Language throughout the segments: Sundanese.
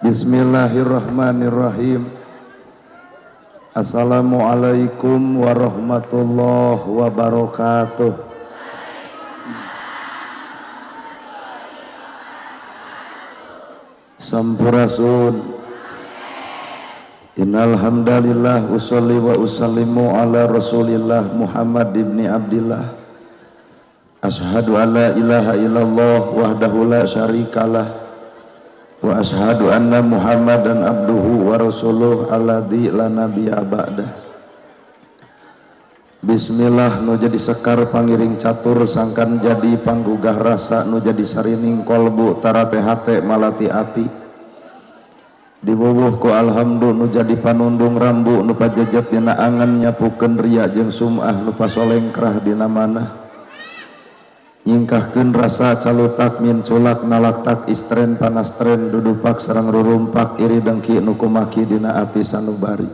Bismillahirrahmanirrahim. Assalamualaikum warahmatullahi wabarakatuh. Sampurasun. Innal hamdalillah usolli wa usallimu ala Rasulillah Muhammad ibni Abdillah. Ashhadu an la ilaha illallah wahdahu la syarikalah wa ashhadu anna Muhammadan abduhu wa rasuluh alladzi la nabiyya ba'dah. Bismillah nu jadi sekar pangiring catur sangkan jadi panggugah rasa nu jadi sarining kolbu tarate hate malati ati. Diwuwuh ku alhamdu nu jadi panundung rambu nu pajejet dina angan nyapukeun ria jeung sum'ah nu pasolengkrah dina manah. Nyingkahkeun rasa calutak min culak nalaktak istren panastren dudupak sareng rurumpak iri dengki nu kumaki dina ati sanubari.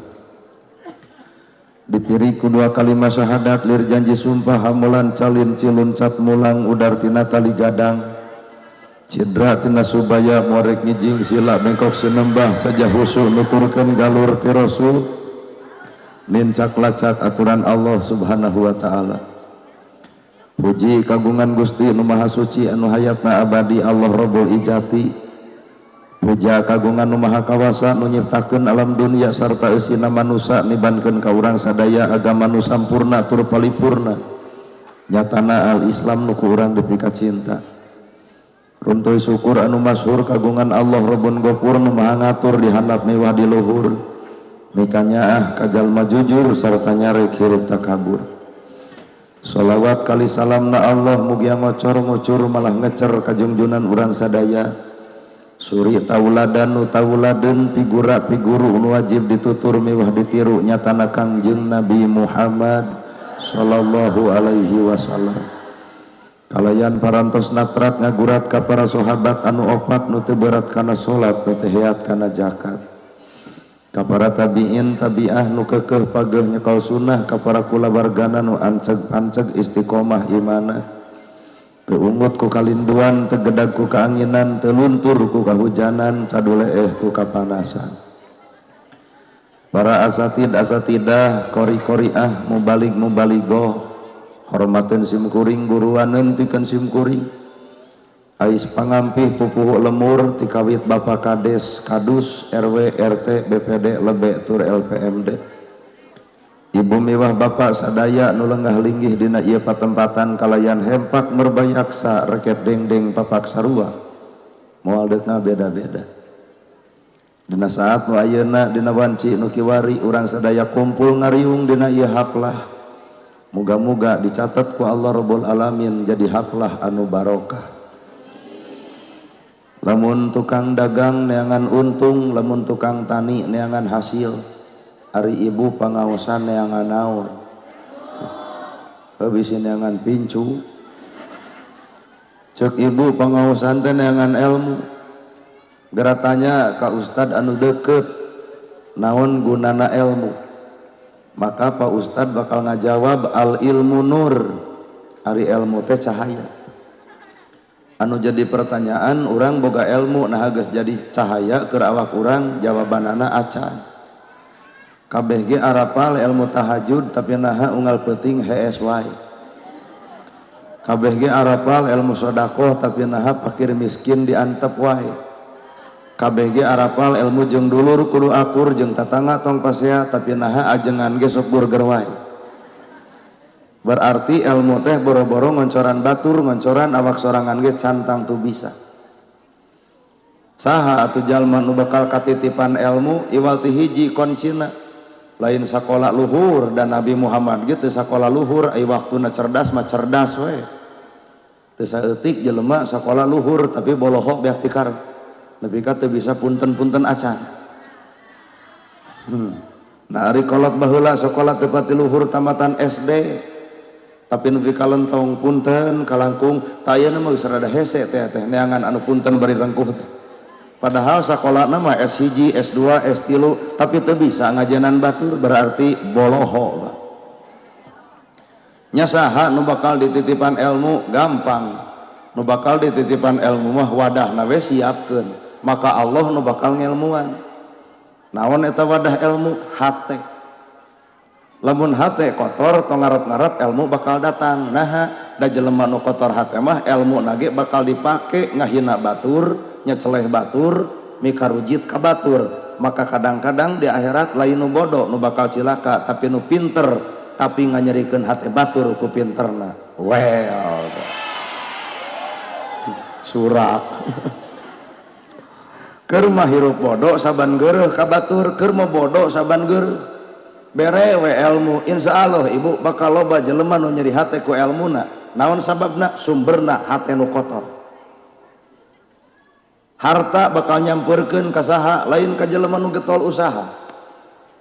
Dipiri ku dua kalimat syahadat lir janji sumpah hamulan calin ciluncat mulang udar tina tali gadang. Cidra tina subaya muarek ngijing sila bengkok sinembah saja husu nuturkeun galur ti Rasul nincak lacak aturan Allah Subhanahu wa taala. Puji kagungan Gusti nu Maha Suci anu hayatna abadi Allah Rabbul Ijati. Puja kagungan nu Maha Kawasa nu nyiptakeun alam dunia sarta eusina manusa nibankeun ka urang sadaya agama nu sampurna tur palipurna. Nyatana al-Islam nu ku urang dipikacinta. Runtuy syukur anu masyhur kagungan Allah Rabbun Gofur nu Maha Ngatur di handap miwah di luhur. Mikanyaah ka jalma jujur sarta nyarek hirup takabur. Sholawat kali salamna Allah mugia ngocor ngucur malah ngecer kajungjunan urang sadaya. Suri tauladan nu tauladeun pigura piguru nu wajib ditutur miwah ditiru nyatana Kangjeng Nabi Muhammad sallallahu alaihi wasallam. Kalayan parantos natrat ngagurat ka para sahabat anu opat nu teu berat kana salat nu teu heat kana zakat. Ka para tabiin tabiah nu keukeuh pageuh nyekal sunnah ka para kulawargana nu anceg-anceg istiqomah imana. Teu ungut ku kalinduan, teu gedag ku kaanginan, teu luntur ku kahujanan, caduleeh ku kapanasan. Para asatid asatidah, kori-koriah, mubalig mubaligoh, hormateun simkuring guruaneun pikeun simkuring. Ais pangampih pupuhu lemur tikawit Bapak Kades, Kadus, RW, RT, BPD, Lebe, tur LPMD. Ibu miwah bapak sadaya nu lenggah linggih dina ieu patempatan kalayan hempak merbayaksa rekep dengdeng papak sarua. Moal deuk ngabeda-beda. Dina saat nu ayeuna dina wanci nu kiwari urang sadaya kumpul ngariung dina ieu haplah. Muga-muga dicatat ku Allah Rabbul Alamin jadi haplah anu barokah. Lamun tukang dagang neangan untung, lamun tukang tani neangan hasil, ari ibu pangaosan neangan naon? Bisi neangan pincu. Cek ibu pangaosan teh neangan ilmu. Geura tanya ka ustad anu deket, naon gunana ilmu? Maka Pak Ustad bakal ngajawab al ilmu nur, ari ilmu teh cahaya. Anu jadi pertanyaan urang boga ilmu nah geus jadi cahaya keur awak urang jawabanana acan. Kabeh ge arapal ilmu tahajud tapi naha unggal peuting hees wae. Kabeh ge arapal ilmu sedekah tapi naha fakir miskin diantep wae. Kabeh ge arapal ilmu jeung dulur kudu akur jeung tatangga tong pasea tapi naha ajengan ge sok burger wae. Berarti ilmu teh boro-boro ngoncoran batur, ngoncoran awak sorangan ge cantang tu bisa. Saha atuh jalma nu bakal katitipan ilmu iwal ti hiji koncina. Lain sakola luhur dan Nabi Muhammad ge teu sakola luhur, ai waktuna cerdas mah cerdas we. Teu saeutik jelema sakola luhur tapi bolohok beak tikar. Nepi ka teu bisa punten-punten acan. Nah ari kolot baheula sakola teu pati luhur tamatan SD. Tapi nepi kalentong punten kalangkung tah ayeuna mah geus rada hese teh teh neangan anu punten bari rengkuh teh. Padahal sakolana mah S1, S2, S3 tapi teu bisa ngajenan batur berarti boloho. Nya saha nu bakal dititipan ilmu gampang. Nu bakal dititipan ilmu mah wadahna we siapkeun. Maka Allah nu bakal ngelmuan. Naon eta wadah ilmu? Hate. Lamun hate kotor tong ngarep-ngarep ilmu bakal datang. Naha da jelema nu kotor hate mah ilmu nage bakal dipake ngahina batur, nyeceleh batur, mikarujit ka batur. Maka kadang-kadang di akhirat lain nu bodoh nu bakal cilaka, tapi nu pinter tapi nganyerikeun hate batur ku pinterna. Well, surak. Keur mah hirup bodoh saban geureuh ka batur, keur mah bodoh saban geureuh. Bere we ilmu, insyaallah ibu bakal loba jelema nu nyeri hate ku elmuna. Naon sababna? Sumberna hate nu kotor. Harta bakal nyampeurkeun ka saha? Lain ka jelema nu getol usaha,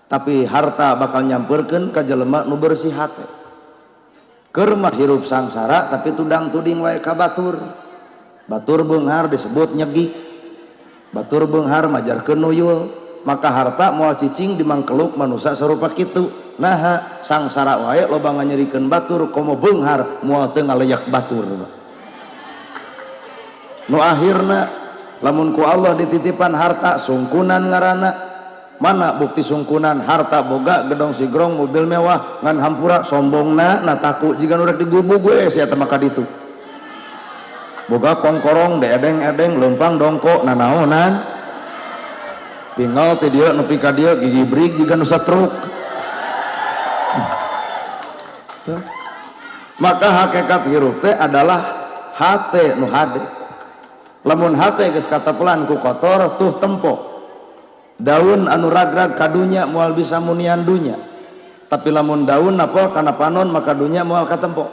tapi harta bakal nyampeurkeun ka jelema nu bersih hate. Keur mah hirup sangsara tapi tudang tuding wae ka batur. Batur beunghar disebut nyegik, batur beunghar majarkeun nuyul. Maka harta moal cicing di mangkeluk manusia sarupa kitu. Naha sangsara wae loba nganyerikeun batur, komo beunghar moal teu ngaleyak batur. Nu akhirna lamun ku Allah dititipan harta sungkunan ngaranna. Mana bukti sungkunan? Harta boga gedong sigrong mobil mewah ngan hampura sombongna nataku jiga nu rek digubug we sia teh maka ditu. Boga kongkorong deedeng-edeng leumpang dongko nanaonan. Tinggal ti dieu nepi ka dieu gigi brig jiga nu satruk. Maka hakikat hirup teh adalah hate nu hade. Lamun hate geus katapelan ku kotor tuh tempo. Daun anu ragrag kadunya moal bisa munian dunya. Tapi lamun daun napol kana panon maka dunya moal katempo.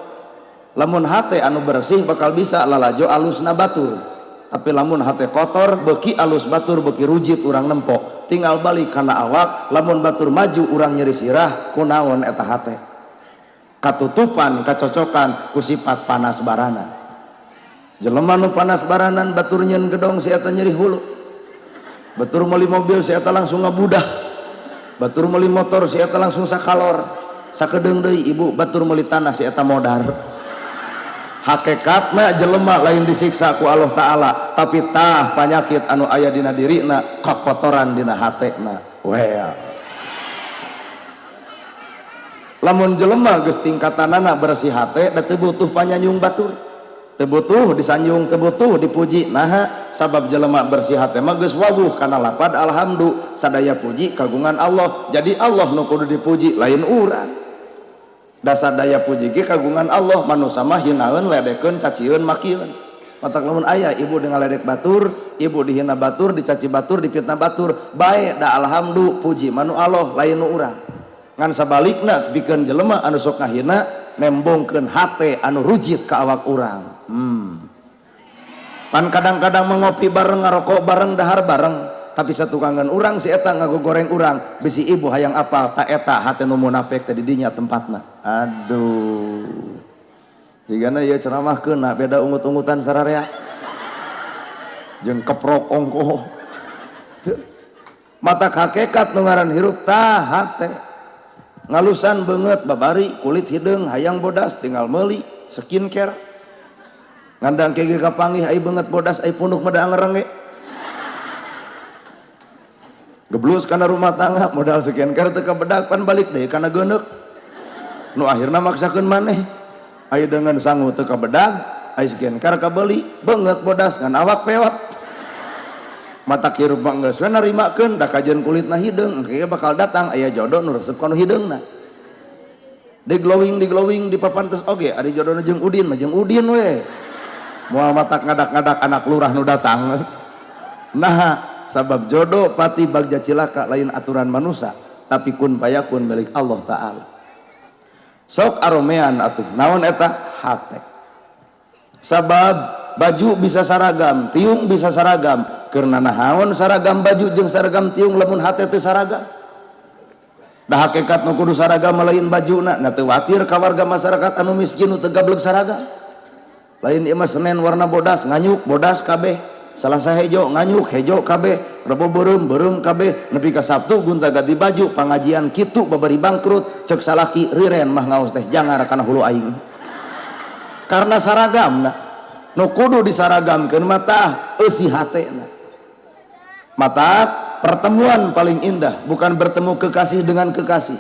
Lamun hate anu bersih bakal bisa lalajo alusna batur. Tapi lamun hate kotor beuki alus batur beuki rujit urang nempo. Tinggal balik kana awak, lamun batur maju urang nyeri sirah kunaon eta hate. Katutupan kacocokan ku sifat panas barana. Jelema nu panas baranan batur nyeun gedong si eta nyeri hulu. Batur meuli mobil si eta langsung ngabudah. Batur meuli motor si eta langsung sakalor. Sakedeung deui ibu batur meuli tanah si eta modar. Hakikatna jelema lain disiksa ku Allah Ta'ala, tapi tah panyakit anu aya dina dirina, kakotoran dina hatena. Well, lamun jelema geus tingkatanana bersih hate da teu butuh panyanyung batur, teu butuh disanjung, teu butuh dipuji. Naha sabab jelema bersih hate mah geus wawuh kana lapad alhamdu, sadaya puji kagungan Allah. Jadi Allah nu kudu dipuji lain urang. Dasar daya puji ge kagungan Allah, manusa mah hinaeun, ledekeun, cacieun, makieun. Matak lamun aya ibu dengan ledek batur, ibu dihina batur, dicaci batur, dipitnah batur, bae da alhamdu puji manu Allah lain nu urang. Ngan sabalikna pikeun jelema anu sok ngahina nembongkeun hate anu rujit ka awak urang. Pan kadang-kadang mengopi bareng, ngarokok bareng, dahar bareng, tapi satukangan urang si eta ngagogoreng urang, bisi ibu hayang apal ta eta hate nu munafik teh di dinya tempatna. Aduh. Jigana ieu ceramah keuna beda ungut-ungutan sararea. Jeung keprok ongkoh. Mata hakikat nu ngaran hirup tah hate. Ngalusan beungeut babari kulit hideung hayang bodas tinggal meuli skincare. Ngandang kege kapanggih ai beungeut bodas ai punuk mah da angerenge. Geblus kana rumah tangga modal skincare teu kabedak pan balik deui kana geuneuk. Nu akhirna maksakeun maneh. Ai dengan sangu teu kabedag, ai skincare kabeuli, beungeut bodas ngan awak peot. Mata hirup mah geus we narimakeun da kajeun kulitna hideung, engke bakal datang aya jodoh nu resep kana hideungna. Di glowing di papantes oge ari jodohna jeung Udin mah jeung Udin we. Moal matak ngadak-ngadak anak lurah nu datang. Nah, sabab jodoh pati bagja cilaka lain aturan manusia, tapi kun payakun milik Allah Ta'ala. Sok aromean atuh naon eta hate. Sabab baju bisa saragam, tiung bisa saragam, karena naon saragam baju jeung saragam tiung lamun hate teu saragam. Da hakikat nu kudu saragam lain bajuna, na teu watir ka warga masyarakat anu miskin nu teu gablek saragam. Lain ieu mah Senin warna bodas nganyuk bodas kabeh. Salasa hejo nganyuk hejo kabeh, Rebo beureum beureum kabeh, nepi ka Sabtu gonta ganti baju, pangajian kitu babari bangkrut, cek salaki riren mah ngaos teh jangar kana hulu aing. Karena saragamna nu kudu disaragamkeun mah tah eusi hatena. Mata pertemuan paling indah bukan bertemu kekasih dengan kekasih,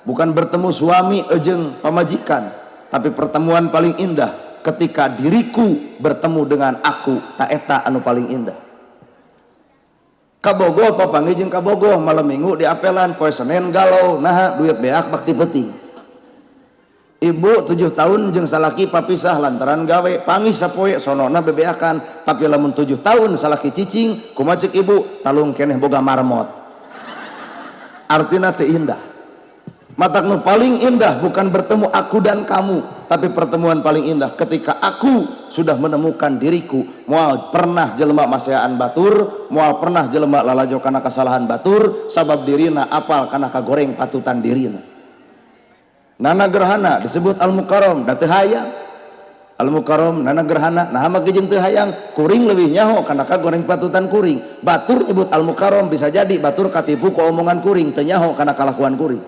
bukan bertemu suami ejeng pamajikan, tapi pertemuan paling indah ketika diriku bertemu dengan aku, ta eta anu paling indah. Kabogoh papanggih jeung kabogoh malam minggu di apelan, poe Senin galau, nah duit beak bakti penting. Ibu 7 tahun jeung salaki papisah lantaran gawe, panggih sapoe sonona bebeakan, tapi lamun 7 tahun salaki cicing, kumaha cek ibu, talung keneh boga marmot. Artina teu indah. Matak nu paling indah bukan bertemu aku dan kamu, tapi pertemuan paling indah ketika aku sudah menemukan diriku. Moal pernah jelema maseaan batur, moal pernah jelema lalajo kana kesalahan batur, sabab dirina apal kana kagoreng patutan dirina. Nana gerhana disebut al-mukarram, da teu hayang. Al-mukarram nana gerhana, nah make jeung teu hayang, kuring leuwih nyaho kana kagoreng patutan kuring. Batur nyebut al-mukarram bisa jadi batur katipu ku omongan kuring, teu nyaho kana kalakuan kuring.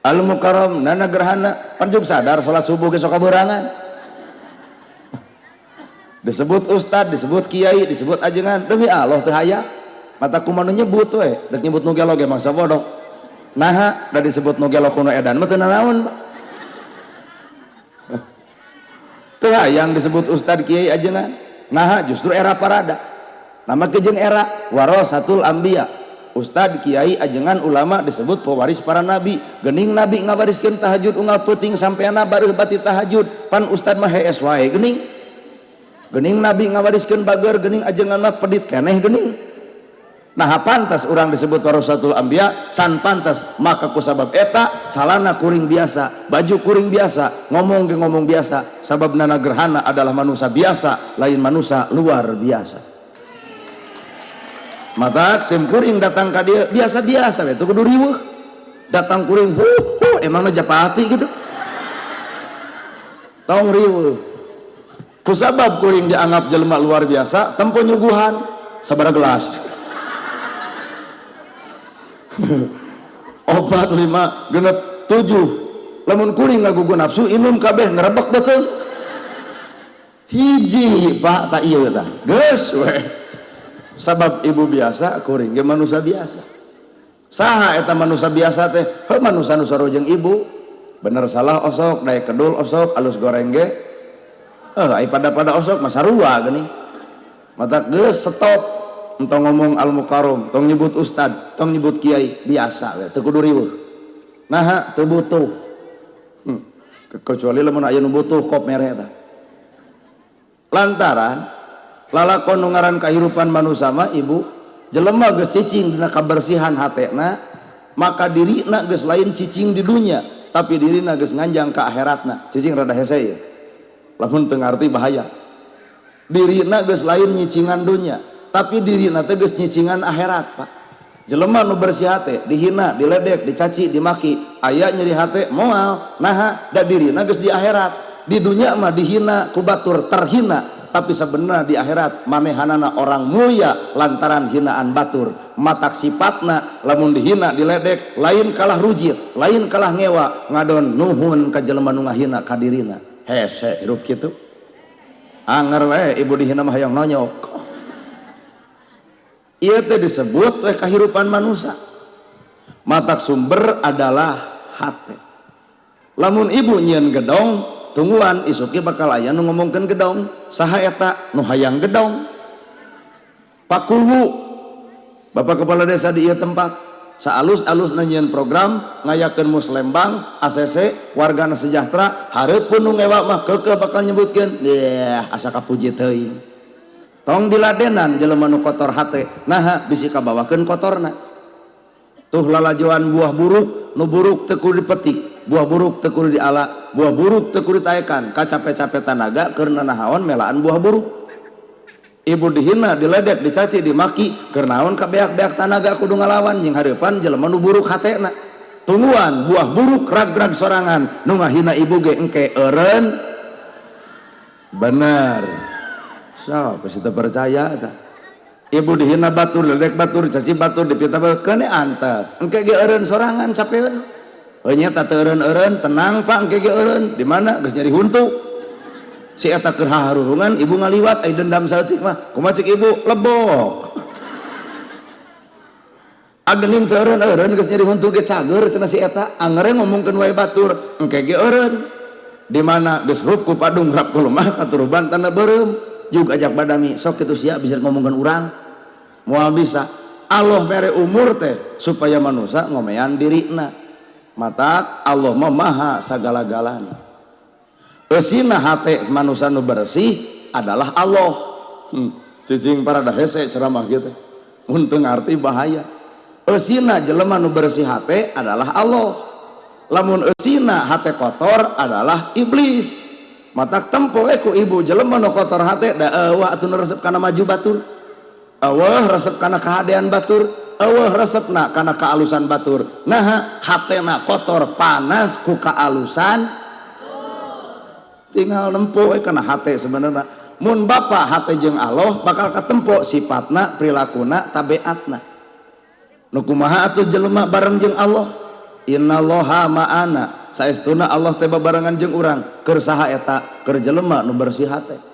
Al-mukarram nana gerhana, panjuk sadar salat subuh ge sok kaberangan. Disebut ustad, disebut kiai, disebut ajengan, demi Allah teu hayang. Mata kumaha nu nyebut we, dek nyebut nu gelo ge mangsa bodoh. Naha da disebut nu gelo kuno edan mah teu nanaon, Pak. Teu hayang disebut ustad kiai ajengan. Naha justru era parada. Nama ke jeung era warasatul anbiya. Ustad kiai ajengan ulama disebut pewaris para nabi. Gening nabi ngawariskeun tahajud unggal peuting sampeana bareuh bati tahajud, pan ustad mah hees wae gening. Gening nabi ngawariskeun bager, gening ajengan mah pedit keneh gening. Nah pantas orang disebut warasatul anbiya, can pantas, maka kusabab eta calana kuring biasa, baju kuring biasa, ngomong ge ngomong biasa, sabab nana gerhana adalah manusia biasa, lain manusia luar biasa. Matak sim kuring datang ka dieu biasa-biasa we, teu kudu riweuh. Datang kuring hu hu emangna japati gitu. Tong riweuh. Kusabab kuring dianggap jelema luar biasa, tempo nyuguhan sabaraha gelas. 4 5 6 7. Lamun kuring ngagugu nafsu inum kabeh ngerebek betul. Hiji Pak tak ieu tah. Geus we. Sabab ibu biasa kuring ge manusia biasa. Saha eta manusia biasa teh? Heuh manusia nu sarua jeung ibu. Bener salah osok, daek kedul osok, alus goreng ge. Heuh ai pada-pada osok mah sarua geuning. Mata geus stop. Entong ngomong al-mukarram, tong nyebut ustad, tong nyebut kiai, biasa we, teu kudu riweuh. Naha teu butuh. Kecuali lamun aya nu butuh kop mere eta. Lantaran lalakon nu ngaran kahirupan manusia mah ibu, jelema geus cicing dina kabersihan hatena, maka dirina geus lain cicing di dunya, tapi dirina geus nganjang ka akhiratna. Cicing rada hese ye. Lamun teu ngarti bahaya. Dirina geus lain nyicingan dunya, tapi dirina teh geus nyicingan akhirat, Pak. Jelema nu bersih hate dihina, diledek, dicaci, dimaki, aya nyeri hate moal, naha da dirina geus di akhirat. Di dunya mah dihina ku batur terhina, tapi sebenarnya di akhirat manehanana orang mulia lantaran hinaan batur. Matak sifatna lamun dihina diledek lain kalah rujit, lain kalah ngewa, ngadon nuhun ka jelema nu ngahina ka dirina. Hese hirup kitu. Anger we ibu dihina mah hayang nonyok. Ieu teh disebut we kahirupan manusia. Matak sumber adalah hate. Lamun ibu nyieun gedong, tungguan isuk ge bakal aya nu ngomongkeun gedong. Saha eta nu hayang gedong? Pak Kuwu, Bapak Kepala Desa di ieu tempat, saalus-alus nyieun program ngayakeun muslembang, ACC, wargana sejahtera, hareupeun nu ngewa mah keukeuh bakal nyebutkeun, yeh asa kapuji teuing. Tong diladenan jelema nu kotor hate, naha bisi kabawakeun kotorna. Tuh lalajoan buah buruk, nu buruk teu kudu dipetik, buah buruk teu kudu diala, buah buruk teu kudu ditaekan, kacape-cape tanaga keur nanahaon melaan buah buruk. Ibu dihina, diledek, dicaci, dimaki, keur naon kabeak-beak tanaga kudu ngalawan jeung hareupan jelema nu buruk hatena. Tungguan buah buruk rag-rag sorangan, nu ngahina ibu ge engke eureun. Bener. So, pasti teu percaya eta. Ibu dihina batur, ledek batur, caci batur, dipita batur, keune antep. Engke ge eureun sorangan capeun. Heuh nya teh eureun-eureun, tenang Pak, engke ge eureun. Di mana geus nyeri huntu. Si eta keur haharurungan, ibu ngaliwat ai dendam saeutik mah. Kumaha cek ibu? Lebok. Agening teu eureun-eureun geus nyeri huntu ge cager cenah si eta, angere ngomongkeun wae batur, engke ge eureun. Di mana geus rup ku padung rap ku lemah katuruban tanda beureum, jug ajak badami, sok kitu sia bisa ngomongkeun urang. Moal bisa. Allah mere umur teh supaya manusia ngomean dirina. Mata Allah mah maha sagala-galana. Eusina hate manusia nu bersih adalah Allah. Cicing parada hese ceramah kieu teh. Mun teu ngarti bahaya. Eusina jelema nu bersih hate adalah Allah. Lamun eusina hate kotor adalah iblis. Matak tempo we ku ibu jelema nu kotor hate da eueuh atuh nu resep kana maju batur. Eueuh resep kana kahadean batur, eueuh resepna kana kaalusan batur. Naha hatena kotor panas ku kaalusan. Tinggal nempo we kana hate sebenarnya. Mun bapa hate jeung Allah bakal katempo sifatna, prilakuna, tabiatna. Nu kumaha atuh jelema bareng jeung Allah? Innallaha ma'ana. Saestuna Allah teh babarengan jeung urang. Keur saha eta? Keur jelema nu bersih hate.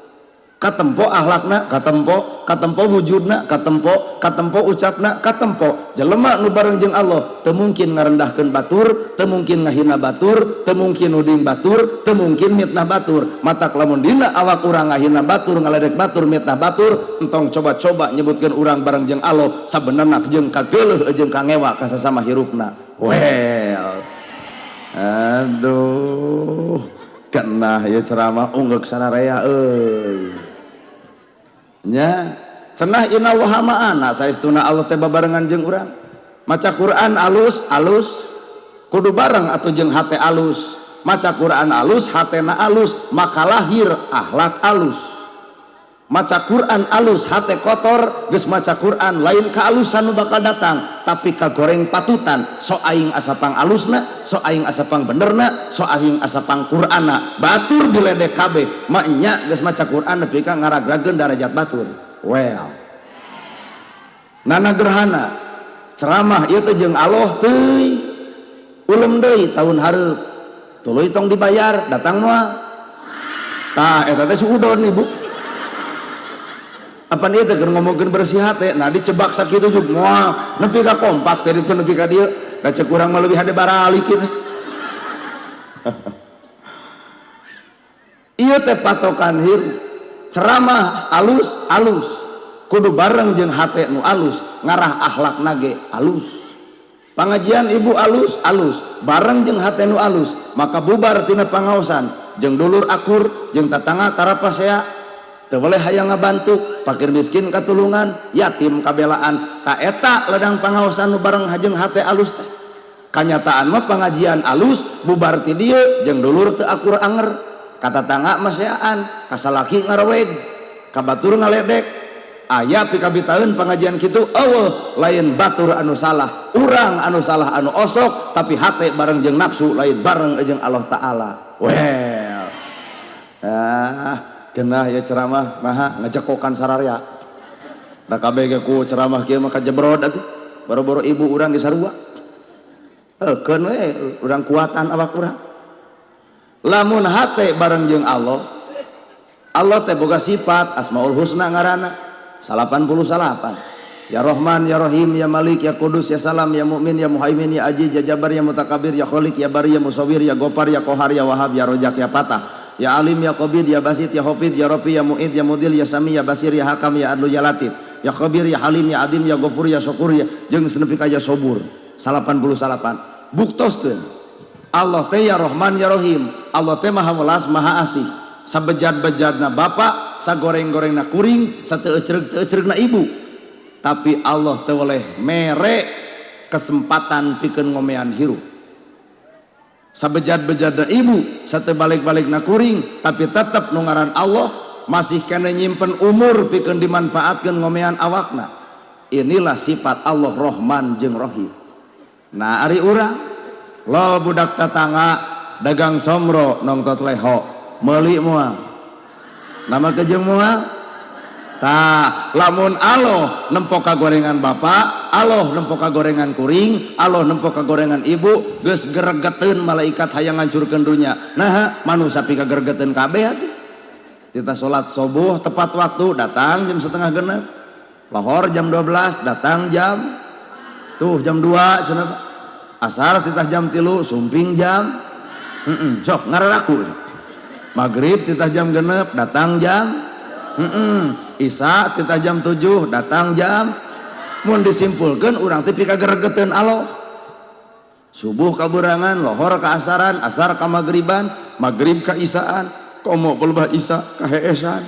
Katempo akhlakna, katempo, katempo wujudna, katempo, katempo ucapna, katempo. Jelema nu bareng jeung Allah teu mungkin ngarendahkeun batur, teu mungkin ngahina batur, teu mungkin nuding batur, teu mungkin mitnah batur. Matak lamun dina awak urang ngahina batur, ngaledek batur, mitnah batur, entong coba-coba nyebutkeun urang bareng jeung Allah sabenerna jeung kageuleuh jeung kangewa ka sasama hirupna. Well. Aduh, kena ieu ceramah unggeuk sararea euy. Nya cenah innallaha ma'ana saestuna Allah teh babarengan jeung urang. Maca Quran alus alus kudu bareng atuh jeung hate alus. Maca Quran alus hatena alus maka lahir akhlak alus. Maca Quran alus hate kotor geus maca Quran lain kaalusan nu bakal datang tapi kagoreng patutan so aing asa pang alusna, so aing asa pang benerna, so aing asa pang Qur'anna. Batur diledek kabeh maknya geus maca Quran nepi ka ngaragrageun darajat batur. Well, nana gerhana ceramah ieu teh jeung Allah teuing ulem deui tahun hareup tuluy tong dibayar datang moal. Tah eta teh suudon ibu. Apa ieu teh keur ngomongkeun bersih hate, nah dicebak sakitu juga moal nepi ka kompak teh ditu nepi ka dieu da cek urang mah leuwih hade baralik kitu. Ieu teh patokan hirup. Ceramah alus alus kudu bareng jeung hate nu alus ngarah akhlakna ge alus. Pangajian ibu alus alus bareng jeung hate nu alus maka bubar tina pangaosan jeung dulur akur jeung tatangga tarapasea teu boleh hayang ngabantu fakir miskin katulungan yatim kabelaan. Ta eta ledang pangaosan nu bareng jeung hate alus teh. Kanyataan mah pangajian alus bubar ti dieu jeung dulur teu akur anger ka tatangga maseaan ka salaki ngaraweg ka batur ngaledek. Aya pikabitaeun pangajian kitu eueuh lain batur anu salah urang anu salah anu osok tapi hate bareng jeung nafsu lain bareng jeung Allah Ta'ala. Well, ah genah ya ceramah naha ngajekokan sararea da kabeh ge ku ceramah kieu mah kajebrod atuh boro-boro ibu urang ge sarua heukeun we urang kuatan awak urang. Lamun hate bareng jeung Allah, Allah teh boga sifat Asmaul Husna ngaranna 89. Ya Rahman, ya Rahim, ya Malik, ya Kudus, ya Salam, ya Mukmin, ya Muhaimin, ya Aziz, ya Jabbar, ya Mutakabir, ya Khalik, ya Bari, ya Musawwir, ya Gopar, ya Kohar, ya Wahab, ya Rojak, ya Patah, ya Alim, ya Qabid, ya Basit, ya Hafid, ya Rafi, ya Mu'id, ya Mudil, ya Sami, ya Basir, ya Hakam, ya Adlu, ya Latif, ya Khabir, ya Halim, ya Adim, ya Ghafur, ya Syukur, ya jeung nepi ka ya Sobur. 89. Buktoskeun Allah teh ya Rahman ya Rahim. Allah teh Maha Welas Maha Asih. Sabejad-bejadna bapa, sagoreng-gorengna kuring, sateu ecreg-teu ecregna ibu. Tapi Allah teu weleh mere kesempatan pikeun ngomean hirup. Sabejad-bejadna ibu, sateu balik-balikna kuring, tapi tetep nu ngaran Allah masih kena nyimpen umur pikeun dimanfaatkeun ngomean awakna. Inilah sifat Allah Rahman jeung Rahim. Nah ari urang lol budak tetangga dagang comro nongtot leho meuli moal nama kejeng moal. Tah lamun Allah nempo kagorengan bapak, Allah nempo kagorengan kuring, Allah nempo kagorengan ibu, geus geregeteun malaikat hayang ngancurkeun dunya. Nah manusia pika geregeteun kabeh atuh. Kita salat subuh tepat waktu datang jam 5:30, lohor jam 12 datang jam 7, Tuh jam 2 cenah Pak. Asar titah jam 3, sumping jam. Sok ngararaku. Maghrib titah jam 6, datang jam. Isya titah jam 7, datang jam. Mun disimpulkeun urang teh pikageregeteun Allah. Subuh kaburangan, lohor ka asaran, asar ka magriban, maghrib ka isaan, komo pelebah isya ka heesan.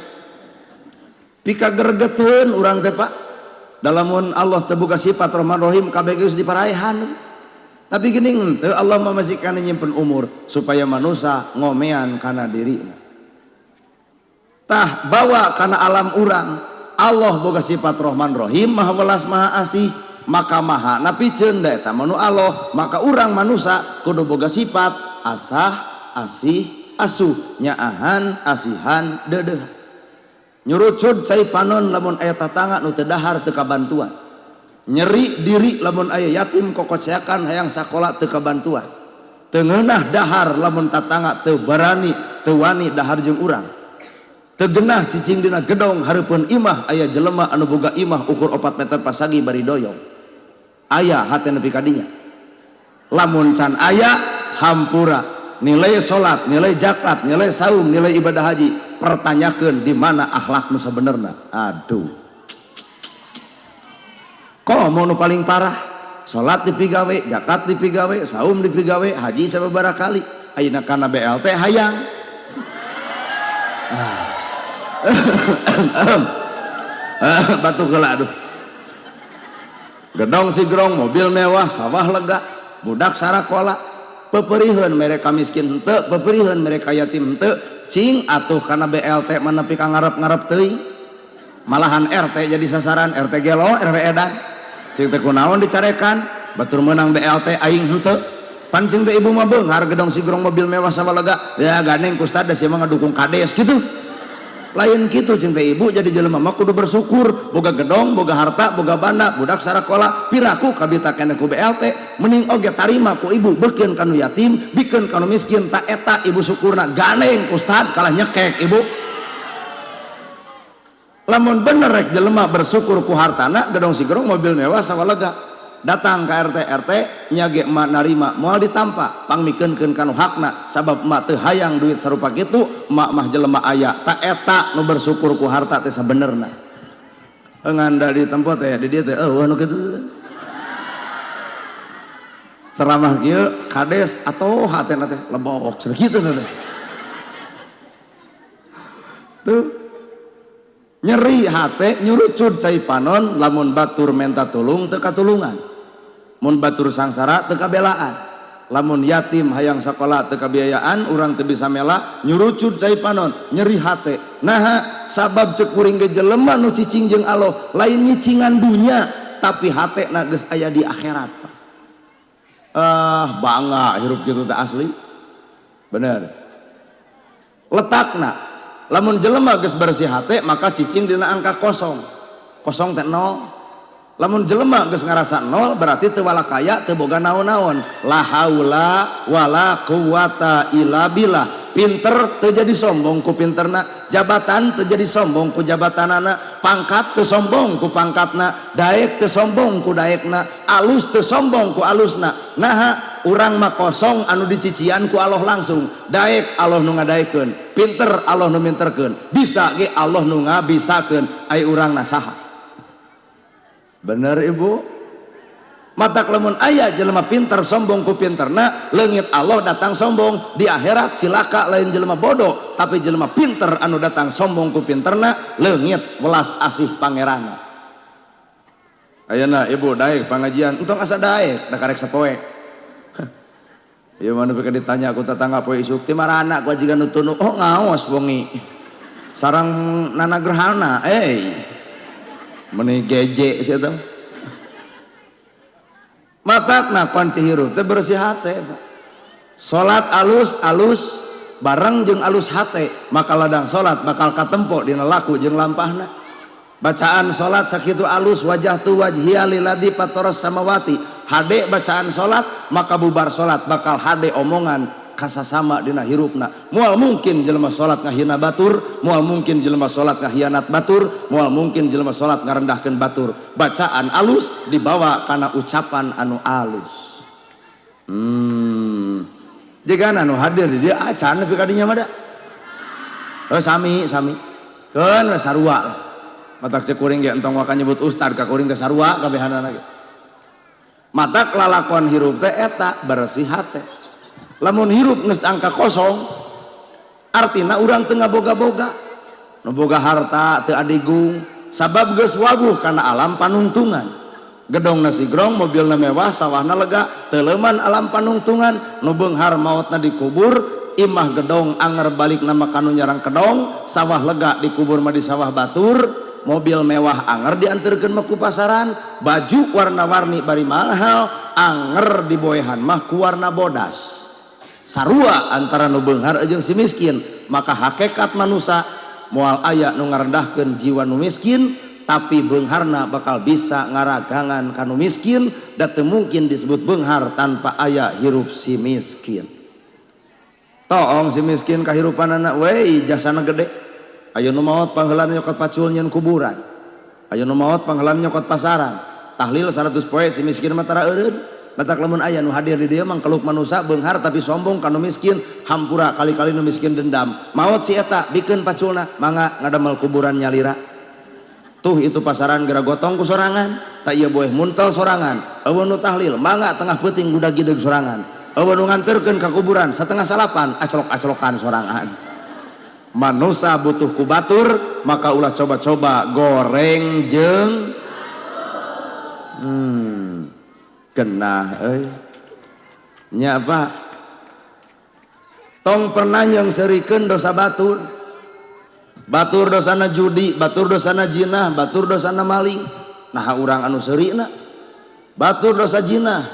Pikageregeteun urang teh Pak. Dalamun Allah teu boga sifat Rahman Rahim kabeh geus diparaehan. Tapi geuning teu Allah mah masih kana nyimpen umur supaya manusia ngomean kana dirina. Tah bawa kana alam urang, Allah boga sifat Rahman Rahim, Maha welas Maha Asih, maka maha napiceun da eta manu Allah, maka urang manusia kudu boga sifat asah, asih, asuh, nyaahan, asihan, deudeuh. Nyurucud cai panon lamun aya tatangga nu teu dahar teu kabantuan. Nyeri diri lamun aya yatim kokoceakan hayang sakola teu kabantuan. Teu ngeunah dahar lamun tatangga teu barani teu wani dahar jeung urang. Teu genah cicing dina gedong hareupeun imah aya jelema anu boga imah ukur 4 meter pasagi bari doyong. Aya hate nepi ka dinya. Lamun can aya hampura, nilai salat, nilai zakat, nilai saum, nilai ibadah haji, pertanyakeun di mana akhlak nu sabenerna. Aduh. Komo nu paling parah, salat dipigawe, zakat dipigawe, saum dipigawe, haji sababaraha kali. Ayeuna kana BLT hayang. Batuk heula aduh. Gedong sigrong, mobil mewah, sawah lega, budak sarakola, peperiheun mereka miskin henteu, peperiheun mereka yatim henteu, cing atuh kana BLT mah nepi ka ngarep-ngarep teuing. Malahan RT jadi sasaran, RT gelo, RW edan. Cing teh kunaon dicarekan, batur meunang BLT aing henteu. Pan cing teh ibu mah beunghar gedong sigrong mobil mewah sawah lega, ya gandeng ku ustad sia mah ngadukung kades kitu. Lain kitu cing teh ibu jadi jelema mah kudu bersyukur, boga gedong, boga harta, boga banda, budak sarakola, piraku kabita keneh ku BLT, mending oge tarima ku ibu beukeun kanu yatim, bikeun kanu miskin, tak eta ibu syukurna gandeng ustad kalah nyekek ibu. Lamun bener rek jelema bersyukur ku hartana, gedong sigrong, mobil mewah sawah lega, datang ke RT, RT nyage emak narima moal ditampa, pangmikeunkeun kanu hakna, sabab emak teu hayang duit sarupa kitu, emak mah jelema aya, tak eta nu bersyukur ku harta teh sabenerna. Ngan da di tempat teh di dieu teh eueuh nu kitu. Ceramah kieu kades atau hatena teh lebok cenah kitu teh. Tuh nyeri hate nyurucud cai panon lamun batur menta tulung teu katulungan. Mun batur sangsara teu kabelaan. Lamun yatim hayang sakola teu kabiayaan urang teu bisa mela nyurucud cai panon nyeri hate. Naha sabab ceuk kuring ge jelema nu cicing jeung Allah lain nyicingan dunya tapi hatena geus aya di akhirat. Ah bangga hirup kitu teh asli. Bener. Letakna lamun jelema geus bersih hate maka cicing dina angka kosong. Kosong teh 0. Lamun jelema geus ngarasa 0 berarti teu walakaya teu boga naon-naon. La haula wala quwata illa billah. Pinter teu jadi sombong ku pinterna, jabatan teu jadi sombong ku jabatanana, pangkat teu sombong ku pangkatna, daek teu sombong ku daekna, alus teu sombong ku alusna. Naha urang mah kosong anu dicician ku Allah langsung. Daek Allah nu ngadaekeun, pinter Allah nu minterkeun, bisa ge Allah nu ngabisakeun, ai urang na saha? Bener ibu? Matak lamun aya jelema pinter sombong ku pinterna, leungit Allah datang sombong di akhirat cilaka lain jelema bodoh, tapi jelema pinter anu datang sombong ku pinterna, leungit welas asih pangeranna. Ayeuna ibu daek pangajian, entong asa daek, da karek sapoe. Ieu mah nepi ka ditanya ku tetangga poe isuk ti marana ku ajigan nu tunu, oh ngaos wengi. Sarang nana gerhana, meni geje sia teh. Matakna kunci hirup teh bersih hate, Pak. Salat alus alus bareng jeung alus hate, maka ladang salat bakal katempo dina laku jeung lampahna. Bacaan salat sakitu alus wajah tu wajhiya lilladzi fataras samawati. Hade bacaan salat maka bubar salat bakal hade omongan kasasama dina hirupna. Moal mungkin jelema salat ngahina batur, moal mungkin jelema salat ngahianat batur, moal mungkin jelema salat ngarendahkeun batur. Bacaan alus dibawa kana ucapan anu alus. Jigana anu hadir di dieu acan nepi ka dinya mah da. Oh sami sami. Keun we sarua lah. Matak cek kuring ge entong waka nyebut ustad ka kuring ge sarua kabehanana ge. Matak lalakon hirup teh eta bersih hate. Lamun hirup geus angka kosong artina urang teu ngaboga-boga. Nu boga harta teu adigung sabab geus waguh kana alam panungtungan. Gedong nasi grong, mobilna mewah, sawahna lega, teu leuman alam panungtungan. Nu beunghar maotna dikubur, imah gedong anger balik nama kanu nyarang kedong, sawah lega dikubur mah di sawah batur, mobil mewah anger dianterkeun mah ku pasaran, baju warna-warni bari mahal, anger diboehan mah ku warna bodas. Sarua antara nu beunghar jeung si miskin, maka hakikat manusia moal aya nu ngarendahkeun jiwa nu miskin, tapi beungharna bakal bisa ngaragangan ka nu miskin, da teu mungkin disebut beunghar tanpa aya hirup si miskin. Toong si miskin kahirupanana we jasana gede. Aya nu maot pangheulana nyokot pacul nyeun kuburan. Aya nu maot pangheulana nyokot pasaran. Tahlil 100 poe si miskin mah tara eureun. Batak lamun aya nu hadir di dieu mangkeluk manusa beunghar tapi sombong ka nu miskin, hampura kali-kali nu miskin dendam. Maot si eta bikeun paculna, mangga ngadamel kuburan nyalira. Tuh itu pasaran geura gotong ku sorangan, tak ieu boeh muntel sorangan. Eueuh nu tahlil mangga tengah peuting budak gideg sorangan. Eueuh nu nganterkeun ka kuburan setengah salapan acolok-acolokan sorangan. Manusa butuh ku batur, maka ulah coba-coba goreng jeung genah euy. Nya Pak, tong pernah nyeungseurikeun dosa batur. Batur dosana judi, batur dosana jinah, batur dosana maling. Nah urang anu seurina. Batur dosa jinah